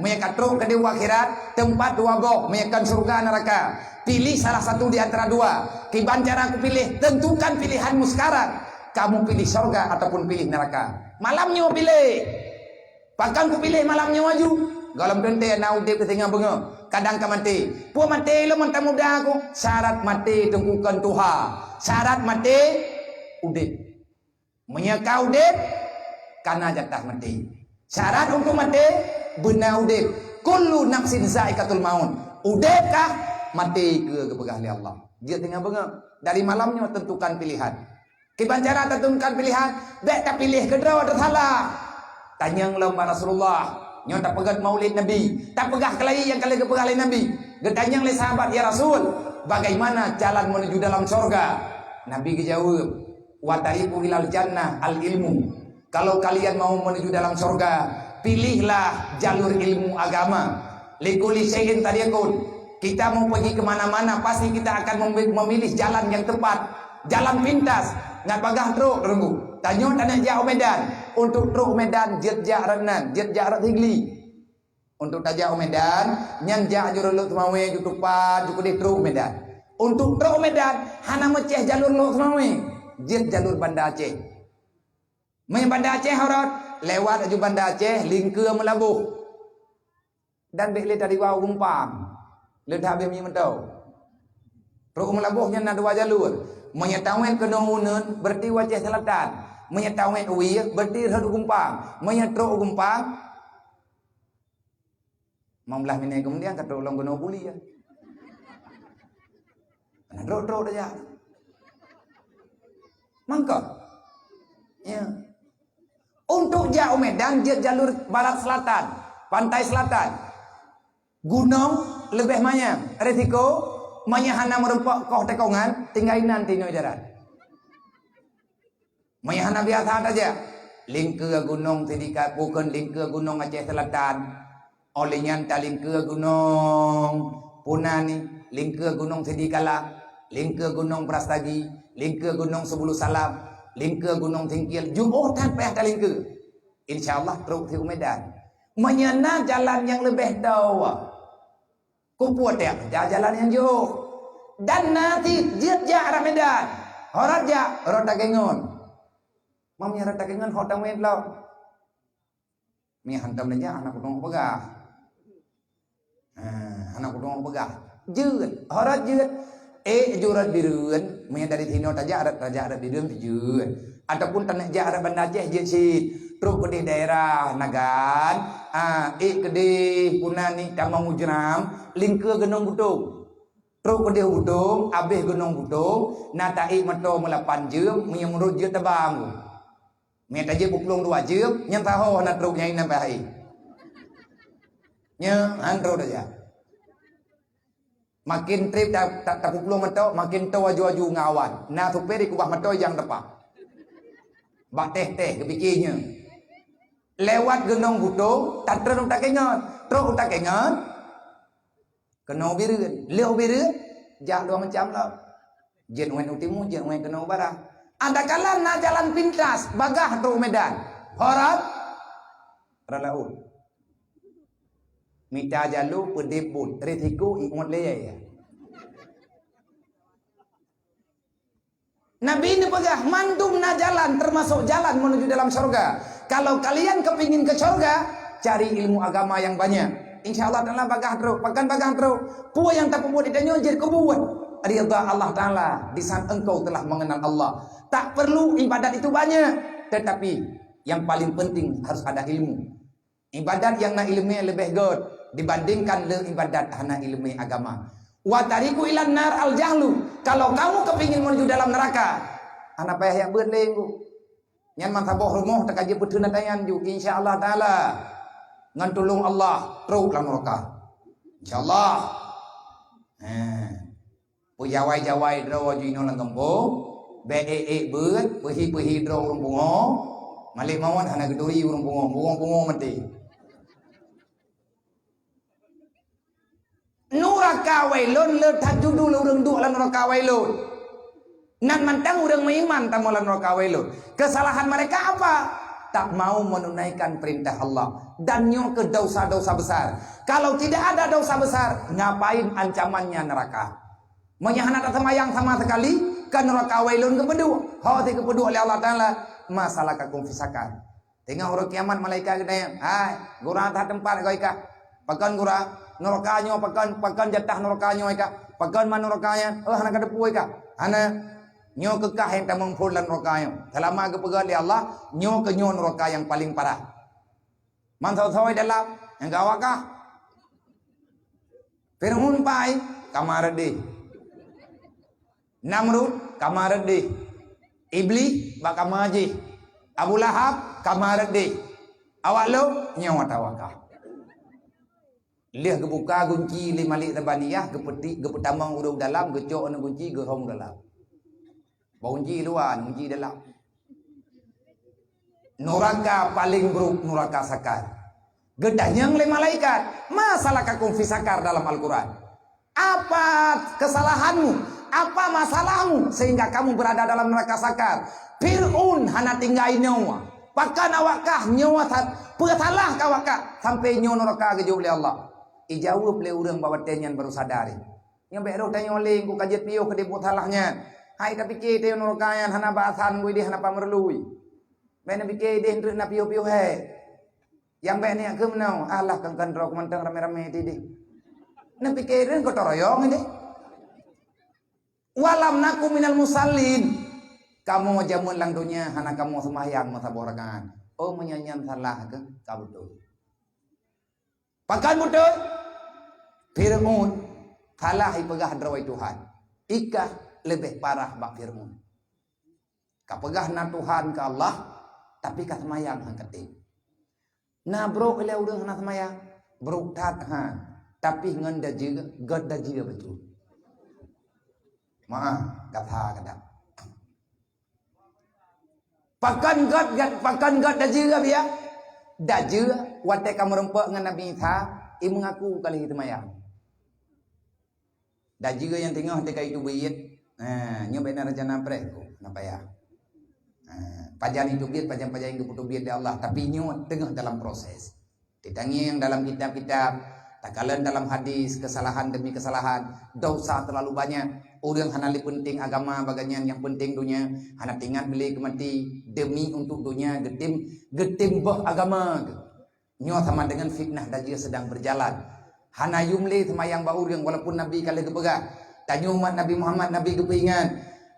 Meunyo ka trok keudeh u akhirat, tempat dua boh, meunyo kon syeuruga neraka. Pilih salah satu di antara dua. Kiban cara kupiléh, tentukan pilihanmu sekarang. Kamu pilih syeuruga ataupun pilih neraka. Malam nyoe piléh. Pakon kupiléh malam nyoe aju? Gohlom teuntée na udeb keu singoh beungoh, kadang ka maté. Peue maté lom mantong muda ku? Syarat maté teungku kon tuha. Syarat maté udeb. Meunyoe ka udeb, kana jatah maté. Syarat untuk maté, beuna udeb. Kullu nafsin zaikatul maut. Udeb kah? Maté keu geupeugah lé Allah. Jeuet singoh beungoh. Dari malam nyoe tentukan pilihan. Kiban cara tatentukan pilihan, bék tapiléh keudroe teusalah. Tanyong lom bak Rasulullah, nyoe tapeugét maulid Nabi, tapeugah keulayi nyang ka lheueh geupeugah lé Nabi. Geutanyong lé sahabat, "Ya Rasul, bagaimana jalan menuju dalam sorga?" Nabi geujaweueb, "Wa tariqu ilal jannah al ilmu." Kalau kalian mau menuju dalam sorga, pilihlah jalur ilmu agama. Likulli syai'in tariqun. Kita mau pergi ke mana-mana, pasti kita akan membi-, memilih jalan yang tepat, jalan pintas. Ngat bagah trok, Teungku. Tanyoe taneuk jak u Medan. Untuk trok u Medan, jeuet jak rot nan, jeuet jak rot Sigli. Untuk tajak u Medan, nyan jak ju rot Lhokseumawe, ju Tupat, ju keudeh trok u Medan. Untuk trok u Medan, hana meucéh jalur Lhokseumawe, jeuet jalur Banda Aceh. Meunyo Banda Aceh rot, lewat aju Banda Aceh, Lingkeue Meulaboh. Dan bék lé tadiwa u Gumpang. Leuet habéh minyeuk meuto. Trok u Meulaboh nyan na dua jalur. Meunyo tawét keunoe uneun, berarti u Aceh Selatan. Meunyo tawét wie, berarti rhot u Gumpang. Meunyo trok u Gumpang, limong blaih minét keumudian ka trok lom keunoe Bulia. Nah, trok-trok tajak. Mangka. Ya. Untuk jak u Medan, jeuet jalur barat selatan, pantai selatan. Gunong leubeh manyang, risiko meunyo hana meurumpok koh teukongan, tinggai nan tinoe jalan. Meunyo hana biasa tajak, Lingkeue Gunong Sidika, bukon Lingkeue Gunong Aceh Selatan. Óh lheueh nyan talingkeue gunong Puna ni, lingkeue gunong Sidikala, lingkeue gunong Brastagi, lingkeue gunong Subulu Salam, lingkeue gunong Singkil, jiôh that payah talingkeue. Insya Allah trok si u Medan. Meunyo na jalan nyang leubeh dawa, kupeue tiep ja-, jalan nyang jiôh. Dan na cit jeuet jak rot Medan. Ho rot jak, rot Takengon. Meunyo rot Takengon ho tameuet lom. Meunyo hantom neujak, hana kutong peugah. Ha, hana kutong peugah. Jeuet, ho rot jeuet. Eh, ju rot Bireuen, meunyo dari sinoe tajak rot, tajak rot Bireuen jeuet. Ataupun taneuk jak rot Banda Aceh jeuet cit. Trok keudeh daerah Nagan, ah, eh keudeh Puna ni tamong u Jram, lingkeue Gunong Butong. Trok keudeh Butong, abéh Gunong Butong, na taék moto meulapan jeuem, meunyoe meurot jeuet teubang. Meutajeuet peuplueng dua jeuem, nyang taho na trok nyang inan payah ék. Nyan, han trok dah jak. Makin trép ta-, ta-, tapeuplueng moto, makin toe aju-aju ngon awan. Na supé dikeubah moto nyang teupah. Bak teh-teh, geupike nyan. Lewat Gunong Butong, tatreun u Takengon. Trok u Takengon, keunoe Bireuen. Lheueh Bireuen, jak dua macam lom. Jeuet uet u timu, jeuet uet keunoe u barat. Adakala na jalan pintas, bagah trok u Medan. Ho rot, rot laôt. Mita jalô, peudeb buet, risiko ingat lé ya. Nabi neupeugah, mandum na jalan, termasuk jalan menuju dalam syurga. Kalau kalian kepingin ke syurga, cari ilmu agama yang banyak. Insya Allah Ta'ala bagah trok. Pakon bagah trok? Peue nyang tapeubuet di tanyoe jeuet keu buet ridha Allah Ta'ala. Di saat engkau telah mengenal Allah, tak perlu ibadat itu banyak. Tetapi yang paling penting harus ada ilmu. Ibadat nyang na ileumé leubeh göt dibandingkan le ibadat hana ileumé agama. Wa tariqu ilan nar al jahlu. Kalau kamu kepingin menuju dalam neraka, hana payah jak beuet lé, Teungku. Nyan meusaboh rumoh teuka jipeutheun ata nyan ju, insya Allah Ta'ala. Ngon tulông Allah, trok lam neraka. Insya Allah. He. Peujawai-jawai droe ju inoe lam gampông, bèk ék-ék beuet, peuhi-peuhi droe ureueng pungo, malèe mawöt hana geuturi ureueng pungo, pungo-pungo maté. Nuraka wailun le that judul ureueng duek lam nuraka wailun. Nan mantong ureueng meuiman tamong lam nuraka wailun. Kesalahan mereka apa? Tak mau menunaikan perintah Allah. Dan nyoe keuh dosa-dosa besar. Kalau tidak ada dosa besar, ngapain ancamannya neraka? Meunyoe hana taseumayang sama sekali, ka nuraka wailun geupeuduek. Ho teugeupeuduek lé Allah Ta'ala, "Ma salakakum fi saqar?" Teungoh uroe kiamat malaikat geutanyong, "Hai, gura that teumpat goe kah? Pakon gura? Nuraka nyoe pakon, pakon jatah nuraka nyoe kah? Pakon ma nuraka nyan? Oh, hana kateupeue kah?" "Hana. Nyoe keuh kah nyang tamong phon lam nuraka nyoe." Seulama geupeugah lé Allah, "Nyoe keuh nyoe nuraka nyang paleng parah." Mansoe-soe dalam, nyang ka awak kah? Fir'aun pai, kama reudeh. Namrud, kama reudeh. Iblih, bak kama jih. Abu Lahab, kama reudeh. Awak lôn, nyoe ata awak kah. Lheueh geubuka gunci lé Malik Zabaniyah, geupeuti-, geupeutamong ureueng dalam, geucok aneuk gunci, geuhom dalam. Bak gunci luwa, gunci dalam. Nuraka paleng brok, nuraka Sakar. Geutanyong lé malaikat, "Ma salakakum fi Sakar?" dalam Al-Quran. Apa kesalahanmu? Apa masalahmu sehingga kamu berada dalam neraka Sakar? Fir'aun hana tinggai nyoe. Pakon awak kah nyoe that? Peue salah kah awak kah sampai nyoe nuraka geujok lé Allah? Ijaweueb lé ureueng bak watèe nyan baru sadar. Nyoe bèk roh tanyoe lé, engko ka jeuet piôh keudeh buet salah nyan. Hai tapike tanyoe nuraka nyan hana batasan, gui deh hana pameurlui. Bèk neupike deh treuk na piôh-piôh hai. Nyang bèk neujak keu meunoe, alah kan-kan droe mantong ramé-ramé ti deh. Neupike deh gotong royong deh. Walam naku minal musallin. Kamoe jameun lam donya hana kamoe seumahyang meusaboh rakaat. Oh, meunyoe nyan salah keuh, ka beutôi. Pakon beutôi? Fir'aun salah ipeugah droe Tuhan. Ikah leubeh parah bak Fir'aun. Ka peugah na Tuhan keu Allah, tapi ka seumayang han katé. Na brok ilèe ureueng hana seumayang, brok that ha, tapi ngon dajeue, göt dajeue beutôi. Maah, gata kadang. Pakon göt, göt, pakon göt dajeue, biya? Dajeue, watèe ka meurumpok ngon Nabi Isa, i meungaku ka lheuh seumayang. Dajeue nyang teungoh teuka itu beuet, ha, nyoe bèk na rencana preh ku, na payah. Ha, pajan itu beuet, pajan-pajan nyang geupeuteubiet lé Allah, tapi nyoe teungoh dalam proses. Teutangieng dalam kitab-kitab, takalon dalam hadis, kesalahan demi kesalahan, dosa terlalu banyak. Ureueng hana lé peunteng agama bagai nyan, nyang peunteng donya, hana teuingat bile keu maté, demi untuk donya geutem, geutem boh agama geuh. Nyoe sama dengan fitnah dajeue sedang berjalan. Hana yum lé seumayang bak ureueng, walaupun Nabi ka lheueh geupeugah, tanyoe umat Nabi Muhammad, Nabi geupeuingat.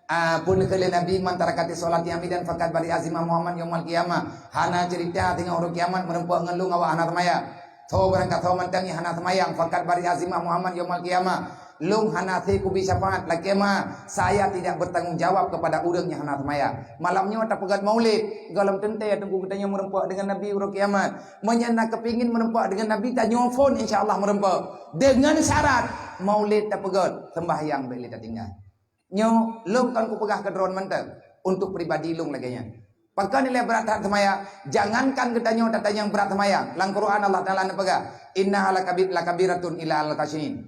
Ah, peue neukheun lé Nabi, "Man taraka sholati amidan faqad bari'a zimmahu Muhammad yaumal qiyamah." Hana ceurita teungoh uroe kiamat meurumpok ngon lôn awak hana seumayang. Tho barang ka tho mantong nyang hana seumayang, faqad bari'a zimmahu Muhammad yaumal qiyamah. Lôn hana hase kubi syafaat, lakée ma, saya tidak bertanggung jawab kepada ureuëng nyang hana seumayang. Malam nyoe tapeugét maulid, gohlom teuntée teungku geutanyoe meureumpok deungon Nabi uroe kiamat. Meunyoe na keupingin meureumpok deungon Nabi, tanyoe phon, insya Allah meureumpok. Deungon syarat, maulid tapeugét, seumbahyang bék lé tatinggai. Nyoe lôn kon kupeugah keu droe mantong untuk pribadi lôn lagée nyan. Pakon ilée brat that seumayang? Jangankan geutanyoe, tatanyong brat seumayang. Lam Quran Allah Taala neupeugah, "Innaha lakabi-, lakabiratun illa alal khasyiin."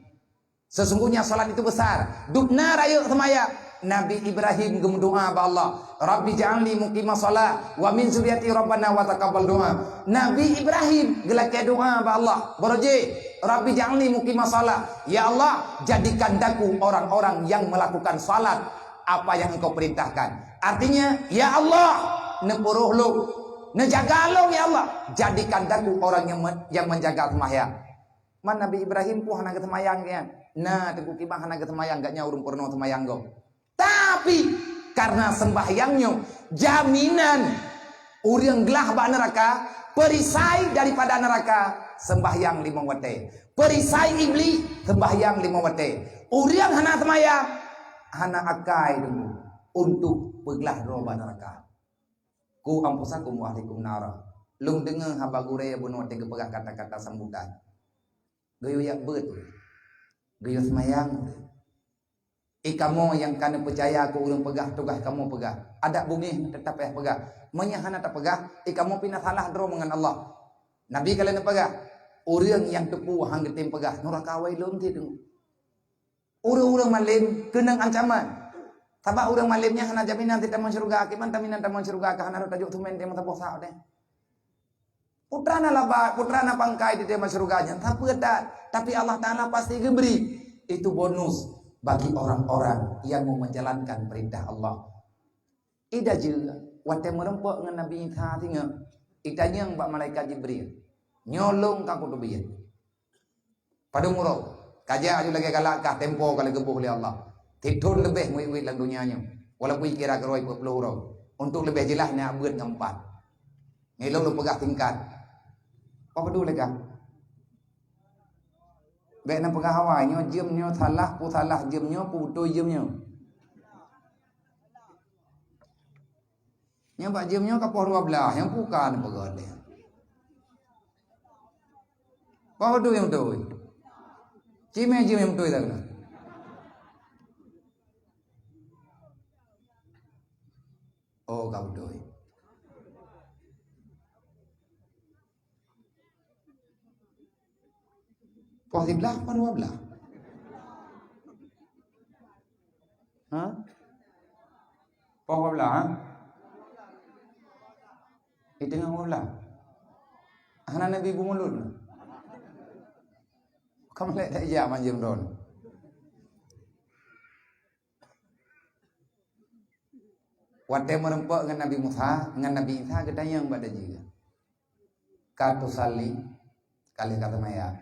Sesungguhnya salat itu besar. Dubna rayeuk seumayang. Nabi Ibrahim geumeudoa bak Allah, "Rabbi ja'alni muqimas shalah wa min zurriyati rabbana wa taqabbal doa." Nabi Ibrahim geulakée doa bak Allah, barojée, "Rabbi ja'alni muqimas shalah." Ya Allah, jadikan daku orang-orang yang melakukan salat apa yang Engkau perintahkan. Artinya, ya Allah, neupuroh lôn, neujaga lôn ya Allah, jadikan daku orang yang men-, yang menjaga sembahyang. Man Nabi Ibrahim pun hana geuseumayang kan? Nah, teungku kiban hana geuseumayang, gak nyan ureuëng peurunoe seumayang gob. Tapi karena sembahyang nyoe jaminan ureuëng glah bak neuraka, perisai daripada neuraka, sembahyang limong watée. Perisai Iblis, sembahyang limong watée. Ureuëng hana seumayang, hana akai teungku untuk peuglah droe bak neuraka. "Ku anfusakum wa ahlikum nara." Lôn deungoe haba gurée bunoe teuh geupeugah kata-kata sambutan. Geuyue yak beuet, geuyue seumayang. I kamoe nyang ka neupeucaya keu ureuëng peugah tugaih kamoe peugah. Adak beungéh teutap payah peugah. Meunyoe hana tapeugah, i kamoe pih na salah droe meungon Allah. Nabi ka lheueh neupeugah, ureuëng nyang teupeu han geutem peugah, nuraka wailun cit teungku. Ureuëng-ureuëng malem keunong ancaman. Sabab ureuëng malem nyan hana jaminan teutamong syeuruga, kiban jaminan tamong syeuruga ka hana rot tajok tumen teuh meusaboh sa deh. Putra na laba, putra na pangkai di dalam syeuruga nyan, tapi Allah Taala pasti geubri. Itu bonus bagi orang-orang yang mau menjalankan perintah Allah. Ida jeuet watée meurumpok ngon Nabi Isa singoh, itanyong bak malaikat Jibril, "Nyoe lôn ka kuteubiet. Padum uroe? Ka jak aju lagée galak kah tempo ka lheueh geuboh lé Allah. Sithon leubeh meuiwet lam donya nyoe, walaupun kira keuroi peuet ploh uroe. Untuk leubeh jeulaih na beuet ngon empat. Nyoe lôn lôn peugah singkat." "Peue padum lé kah?" "Bék na peugah awai, nyoe jeuem nyoe salah, peue salah jeuem nyoe, peue beutôi jeuem nyoe." Nyang bak jeuem nyoe ka poh dua belas, nyang bukan peugah lé. Poh dua nyang beutôi. Cimé jeuem nyang beutôi dah kena. Oh, ka beutôi. Poh siblaih, poh dua belas? Ha? Poh dua belas, ha? Di teungoh dua belas. Hana Nabi beumulod. Kamoe lé dak ija manjeuem droen. Watée meurumpok ngon Nabi Musa, ngon Nabi Isa geutanyong bak dajih, "Ka tusalli?" Ka lheueh ka seumayang.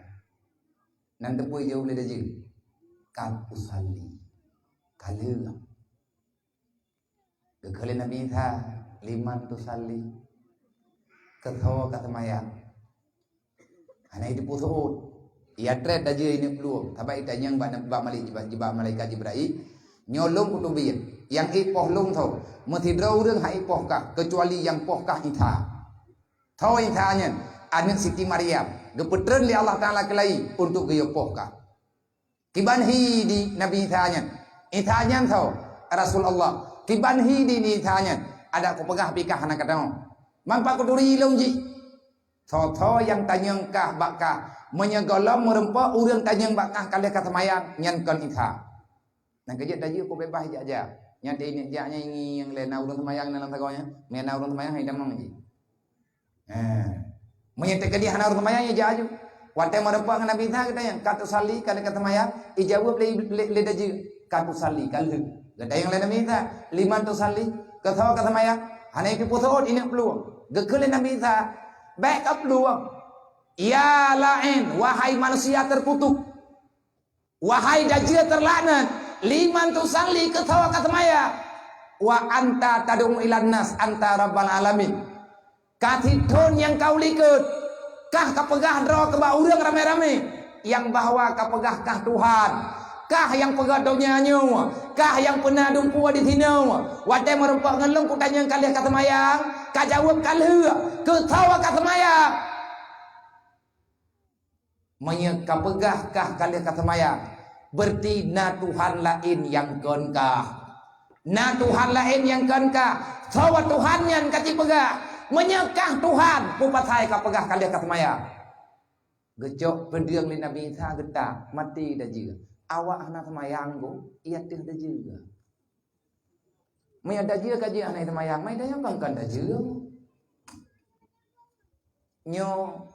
Nan teupeu jaweueb lé dajih, "Ka tusalli." Ka lheueh. Geukheun lé Nabi Isa, "Liman tusalli?" Keu soe ka seumayang? Hana jiteupeue seuôt. Ia treb dajih ineuk peulueng, sabab itanyong bak, bak malik, bak, bak malaikat Jibrail, "Nyoe lôn kuteubiet, nyang ék poh lôn soe?" "Meusidroe ureuëng han ék poh kah, keucuali nyang poh kah Isa." Soe Isa nyan? Aneuëk Siti Maryam, geupeutreun lé Allah Taala keulayi untuk geuyue poh kah. Kiban hi di Nabi Isa nyan? Isa nyan soe? Rasul Allah. Kiban hi di Isa nyan? Adak kupeugah pih kah hana kateupeue. Man pat kuturi lôn jih. Soe-soe nyang tanyong kah bak kah, meunyoe gohlom meurumpok ureuëng tanyong bak kah ka lheueh ka seumayang, nyan kon Isa. Nyang keujeuet tajeuet ku beubaih jak-jak. Nyang teuingat jak nyan ngieng lé na ureuëng seumayang na lam sagoe nyan. Meunyoe na ureuëng seumayang, hai tamong jih. Ha. Meunyoe teukeudi hana ureuëng seumayang, ya jak aju. Watée meurumpok ngon Nabi Isa geutanyong, "Ka tusalli?" Ka lheueh ka seumayang, ijaweueb lé, lé, lé dajih, "Ka tusalli, ka lheueh." Geutanyong lé Nabi Isa, "Liman tusalli?" Keu soe ka seumayang? Hana jiteupeue seuôt ineuk peulueng. Geukheun lé Nabi Isa, "Bék ka peulueng. Ya la'in, wahai manusia terkutuk. Wahai dajih teulaknat, liman tusalli keu soe ka seumayang? Wa anta tad'u ilan nas anta rabbal alamin." Ka sithon nyang ka u likot, kah ka peugah droe keu bak ureuëng ramé-ramé, nyang bahwa ka peugah kah Tuhan, Kah nyang peugah donya nyoe, kah nyang peuna dumpeue di sinoe. Watée meurumpok ngon lôn kutanyong ka lheueh ka seumayang, ka jaweueb ka lheueh, keu soe ka seumayang. Meunyoe ka peugah kah ka lheueh ka seumayang, berarti na Tuhan laén nyang kon kah. Na Tuhan laén nyang kon kah. Soe Tuhan nyan ka jipeugah. Meunyoe kah Tuhan, peue pasai ka peugah ka lheueh ka seumayang. Geucok peudeueng lé Nabi Isa geutak, maté dajeueng. Awak hana seumayang go, i ateueh dajeueng. Meunyoe dajeueng ka jeuet hana seumayang, mai dayang bang kan dajeueng. Nyoe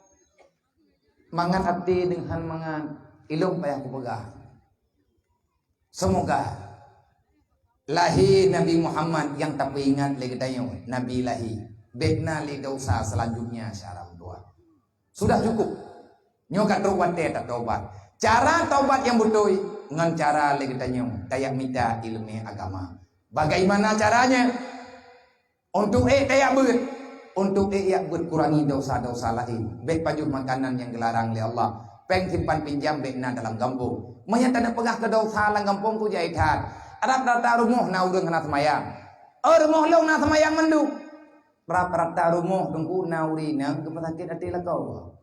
mangat até deungon mangat ilong payah kupeugah. Semoga lahé Nabi Muhammad nyang tapeuingat lé geutanyoe, Nabi lahé. Bék na lé desya selanjutnya syarah dua. Sudah cukup. Nyoe ka trok watée tatobat. Cara tobat nyang beutôi ngon cara lé geutanyoe tajak mita ileumé agama. Bagaimana caranya? Untuk ék tajak beuet. Untuk ék jak beuet kurangi desya-desya laén. Bék pajoh makanan nyang geularang lé Allah. Péng simpan pinjam bék na dalam gampông. Meunyoe taneuk peugah keu desya lam gampông kujai that. Rata-rata rumoh na ureuëng hana seumayang. Oh, rumoh lôn na seumayang mandum. Rata-rata rumoh teungku na ureuëng inong geupeusakét até lakoe.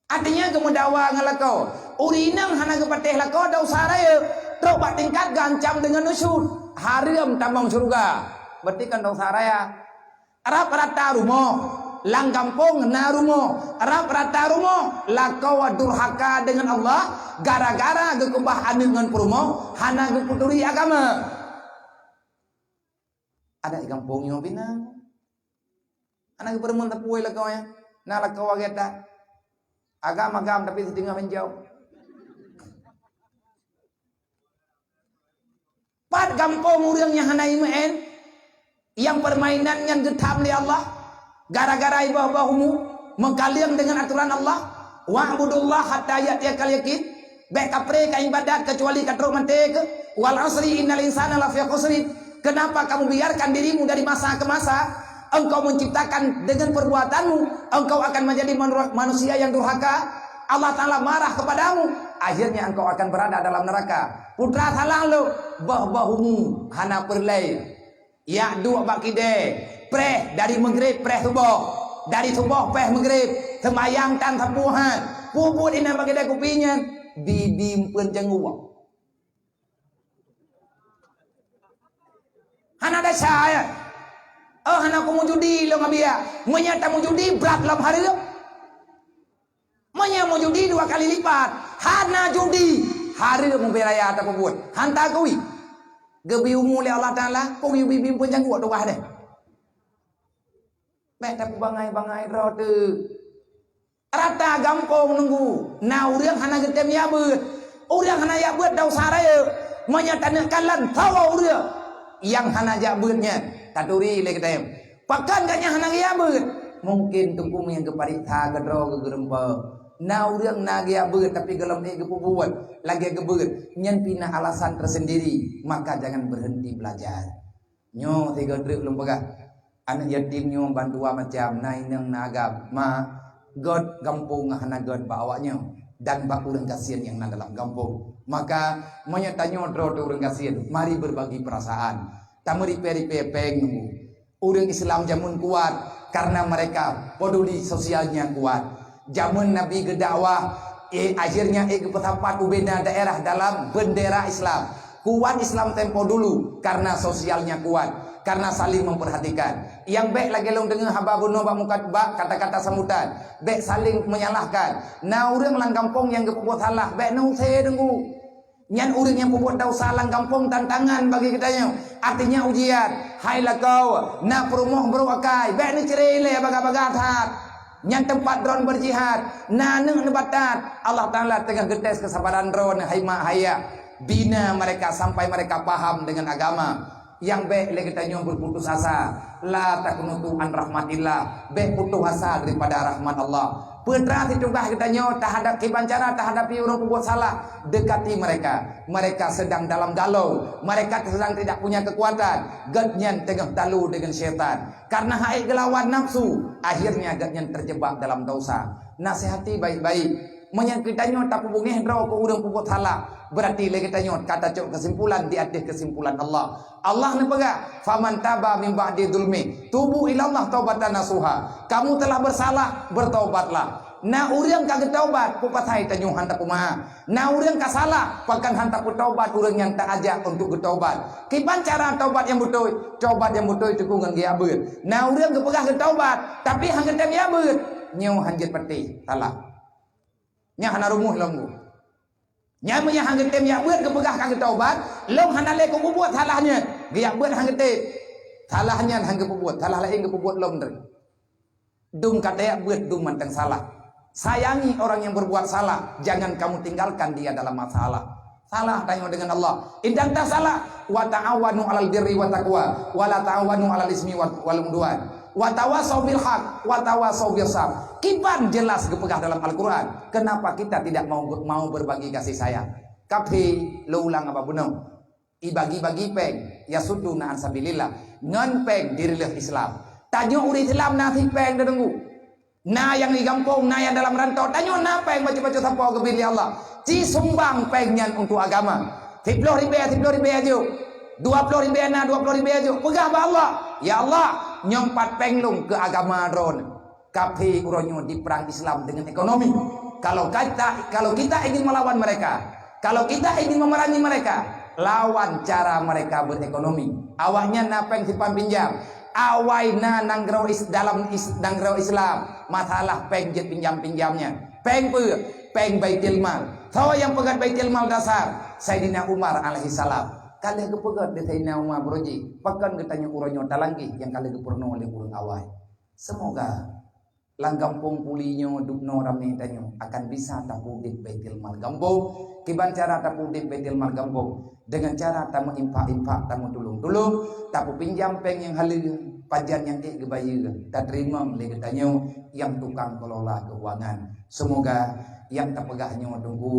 Artinya geumeudawa ngon lakoe. Ureuëng inong hana geupatéh lakoe desya rayeuk, trok bak tingkat geuancam deungon nusyuz, hareuem tamong syeuruga. Berarti kan desya raya. Rab rata rumoh, lam gampông na rumoh, rab rata rumoh lakoe durhaka deungon Allah gara-gara geukeubah aneuëk ngon peurumoh hana geupeuturi agama. Adak di gampông nyoe bina. Hana geupeureumeun sapeue lakoe nyan. Na lakoe lagée that. Agam-agam tapi siteungoh meunjauh. Pat gampông ureuëng nyang hana imeu'en, nyang peurmainan nyan geutham lé Allah, gara-gara iboh-boh umu, meukaleueng deungon atoran Allah, "Wa'budullaha hatta ya'tiyakal yaqin." Bék kapré ka ibadat keucuali ka trok maté keuh. "Wal 'asri innal insana lafi khusrin." Kenapa kamu biarkan dirimu dari masa ke masa? Engkau menciptakan dengan perbuatanmu, engkau akan menjadi manu-, manusia yang durhaka. Allah Ta'ala marah kepadamu. Akhirnya engkau akan berada dalam neraka. Putra salah lo, boh-boh umu, hana peureulée. Yak duek bak kidée, preh dari Maghrib preh suboh. Dari suboh preh Maghrib, seumayang tan sapeue han. Peubuet inan bak kidée kupi nyan, bibi meupeuen jangguek. Hana desya, ya. Oh, hana kumujudi lôn abiya. Meunyoe tamujudi brat lom hareuem. Meunyoe mujudi dua kali lipat, hana judi, hareuem ubé raya tapeubuet. Hanta kui. Geubi umu lé Allah Taala, peue geuyue bibi meupeuen jangguek tugaih deh. Bék tapeubangai-bangai droe teuh. Rata gampông nunggu, na ureuëng hana geutem jak beuet. Ureuëng hana jak beuet desya rayeuk. Meunyoe taneuk kalon saboh ureuëng nyang hana jak beuet nyan, taturi lé geutem. Pakon gobnyan hana geujak beuet? Mungken teungku nyang geupareksa keudroe geugeureumpok. Na ureuëng na geujak beuet tapi gohlom ék geupeubuet lagée geubeuet, nyan pih na alasan tersendiri, maka jangan berhenti belajar. Nyoe sigoe treuk lôn peugah, aneuëk yatim nyoe ban dua macam, na inong na agam. Ma, gét gampông hana gét bak awaknyoe dan bak ureuëng gasien nyang na dalam gampông. Maka, meunyoe tanyoe droe teuh ureuëng gasien, mari berbagi perasaan. Tameuripée-ripée péng nunggu. Ureuëng Islam jameun kuat karena mereka peduli sosialnya kuat. Jameun Nabi geudakwah, eh, akhirnya, eh, geupeusapat ubena daerah dalam bendera Islam. Kuat Islam tempo dulu karena sosialnya kuat, karena saling memperhatikan. Nyang bék lagée lôn deungoe haba bunoe bak muka bak kata-kata sambutan, bék saling menyalahkan. Na ureuëng lam gampông nyang geupeubuet salah, bék neusé deunggu. Nyan ureuëng nyang peubuet desya lam gampông tantangan bagi geutanyoe. Artinya ujian. Hai lakoe, na peurumoh brok akai, bék neucre ilée bagah-bagah that. Nyan teumpat droe berjihad, na aneuëk neubatat. Allah Taala teungoh geutés keusabaran droe hai mak hai yah. Bina mereka sampai mereka paham dengan agama. Nyang bék lé geutanyoe berputus asa. La taqnutu an rahmatillah. Bék putus asa daripada rahmat Allah. Peue teuma situgah geutanyoe tahadab kiban cara tahadapi ureuëng peubuet salah. Dekati mereka. Mereka sedang dalam galau. Mereka sedang tidak punya kekuatan. Gobnyan teungoh talu deungon syaitan. Karena hana ék geulawan nafsu, akhirnya gobnyan terjebak dalam desya. Nasihati baik-baik. Meunyoe geutanyoe tapeubungéh droe keu ureuëng peubuet salah, beurati lé geutanyoe ka tacok keusimpulan di ateueh keusimpulan Allah. Allah neupeugah, "Faman taba min ba'di zulmi, tubu ilallah taubatan nasuha." Kamu telah bersalah, bertaubatlah. Na ureuëng ka geutaubat, peue pasai tanyoe hana tapeumaáf? Na ureuëng ka salah, pakon hana tapeutaubat ureuëng nyang ta ajak untuk geutaubat? Kiban cara taubat nyang beutôi? Taubat nyang beutôi teungku ngon geujak beuet. Na ureuëng geupeugah geutaubat, tapi hana geutem jak beuet, nyoe hana jeuet patéh, salah. Nyan hana rumoh lom. Nyan meunyo hana geutem jak beuet geupeugah ka geutaubat, lom hana lé keu peubuet salah nyan. Geujak beuet hana geutem. Salah nyan hana geupeubuet, salah laén geupeubuet lom teuh. Dum ka tajak beuet dum mantong salah. Sayangi orang yang berbuat salah, jangan kamu tinggalkan dia dalam masalah. Salah tanyoe deungon Allah. Indang ta salah, "Wa ta'awanu 'alal birri wa taqwa, wa la ta'awanu 'alal ismi wal, wal 'udwan. Wa tawasau bil haq, wa tawasau bis sabr." Kiban jelas geupeugah dalam Al-Quran. Kenapa kita tidak mau, mau berbagi kasih sayang? Kaphé, lôn ulang haba bunoe. Ibagi-bagi péng, yasudduna an sabilillah, ngon péng dirileuh Islam. Tanyoe ureuëng Islam na cit péng teungku. Na nyang di gampông, na nyang dalam rantau. Tanyoe na péng bacut-bacut sapo geubri lé Allah. Ci sumbang péng nyan untuk agama. Siploh ribèe, siploh ribèe ajoh. Dua ploh ribèe na, dua ploh ribèe ajoh. Peugah bak Allah, "Ya Allah, nyoe pat péng lôn keu agama Droeneuh." Kaphé uroe nyoe diperang Islam dengan ekonomi. Kalau kita, kalau kita ingin melawan mereka, kalau kita ingin memerangi mereka, lawan cara mereka berekonomi. Awaknyan na péng simpan pinjam. Awai na nanggroe is-, dalam is-, nanggroe Islam, masalah péng jeuet pinjam-pinjamnya. Péng peue? Péng Baitul Mal. Soe nyang peugöt Baitul Mal dasar? Saidina Umar alaihissalam. Ka lheueh geupeugöt lé Saidina Umar beuroji, pakon geutanyoe uroe nyoe talangkeh nyang ka lheueh geupeurunoe lé ureuëng awai. Seumoga lam gampông Puli nyoe dubnoe ramé tanyoe akan bisa tapeudeb Baitul Mal gampông. Kiban cara tapeudeb Baitul Mal gampông? Deungon cara tameuinfak-infak, tameutulông-tulông, tapeupinjam péng nyang haleue, pajan nyang ék geubayeue, tateurimong lé geutanyoe nyang tukang kelola keuangan. Seumoga nyang tapeugah nyoe teungku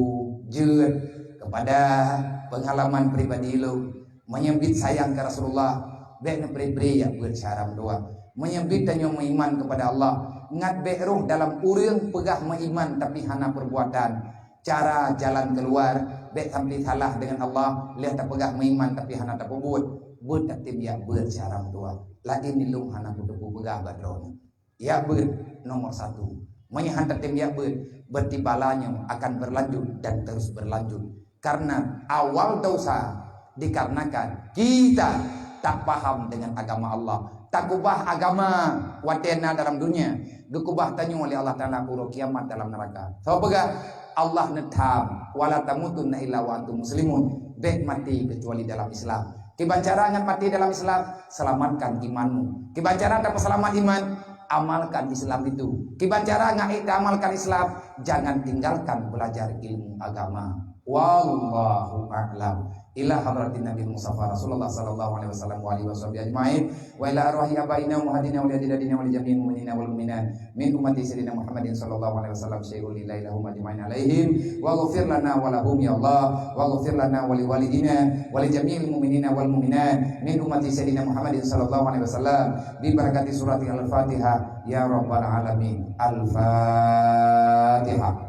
jeuet keupada peungalaman pribadi lôn. Meunyoe biet sayang keu Rasulullah, bék neupré-pré jak beuet syedara meutuah. Meunyoe biet tanyoe meuiman keupada Allah, ngat bék roh dalam ureuëng peugah meuiman tapi hana peurbuatan. Cara jalan keuluar, bék sampoe salah deungon Allah, lheueh tapeugah meuiman tapi hana tapeubuet. Beuet tatem jak beuet syedara meutuah. Laén nilôn hana kuteupeu peugah bak droeneuh. Jak beuet nomor satu. Meunyoe hana tatem jak beuet, berarti bala nyoe akan berlanjut dan terus berlanjut. Karena awal dosa dikarenakan kita tak paham dengan agama Allah. Takubah agama watée na dalam dunia, geukubah tanyoe lé Allah Taala uroe kiamat dalam neuraka. Soe peugah? Allah neutham, "Wala tamutunna illa wa antum muslimun." Bék maté keucuali dalam Islam. Kiban cara ngat maté dalam Islam? Selamatkan imanmu. Kiban cara tapeuseulamat iman? Amalkan Islam itu. Kiban cara ngat ék taamalkan Islam? Jangan tinggalkan belajar ilmu agama. Wallahu a'lam. Ila hadratin Nabi Mustafa Rasulullah sallallahu alaihi wasallam wa alihi wasahbihi ajmain. Wa ila arwahi abaina wa ummahatina wa ajdadina wa li jami'il mu'minina wal mu'minat min ummati sayyidina Muhammadin sallallahu alaihi wasallam syai'un lillahi lahum ajmain alaihim. Waghfir lana wa lahum ya Allah. Waghfir lana wa li walidina wa li jami'il mu'minina wal mu'minat min ummati sayyidina Muhammadin sallallahu alaihi wasallam bi barakati surati Al-Fatihah ya rabbal alamin. Al-Fatihah.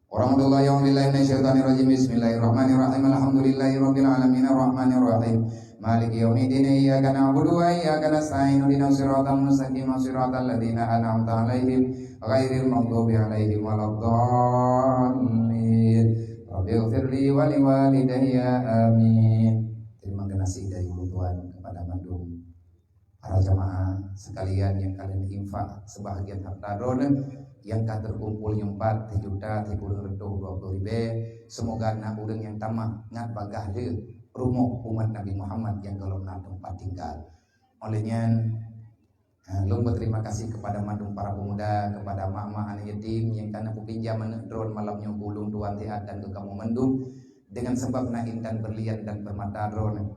Warahmatullahi wabarakatuh. Bismillahirrahmanirrahim. Alhamdulillahirabbil alamin arrahmanirrahim. Maliki yaumiddin. Iyyaka na'budu wa iyyaka nasta'in. Ihdinas siratal mustaqim. Siratal ladzina an'amta 'alaihim ghairil maghdubi 'alaihim waladdallin. Rabbighfirli wa liwalidayya. Amin. Terima kasih dari ulôn tuan kepada mandum para jamaah sekalian nyang ka lheueh infak sebahagian harta droeneuh nyang ka teukumpul nyoe pat sijuta sikureueng reutôh dua ploh ribèe. Seumoga na ureuëng nyang tamah ngat bagaih lé rumoh umat Nabi Muhammad nyang gohlom na teumpat tinggal. Oleh nyan, ha, lôn berterima kasih kepada mandum para pemuda, kepada mak-mak aneuk yatim nyang ka na peupinjam aneuk droeneuh malam nyoe keu ulôn tuan siat dan keu kamoe mandum dengan sebab na intan berlian dan permata droeneuh.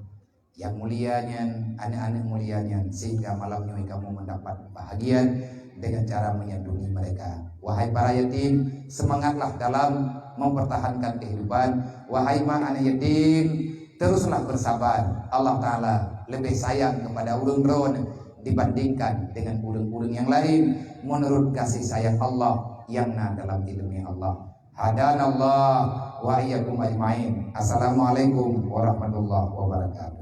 Nyang mulia nyan, aneuk-aneuk mulia nyan, sehingga malam nyoe kamoe mendapat bahagian dengan cara menyantuni mereka. Wahai para yatim, semangatlah dalam mempertahankan kehidupan. Wahai mak aneuk yatim, teruslah bersabar. Allah Taala lebih sayang kepada ureuëng droeneuh dibandingkan dengan ureuëng-ureuëng nyang laén. Menurut kasih sayang Allah, nyang na dalam ileumèe Allah. Hadanallah wa iyyakum ajmain. Assalamualaikum warahmatullahi wabarakatuh.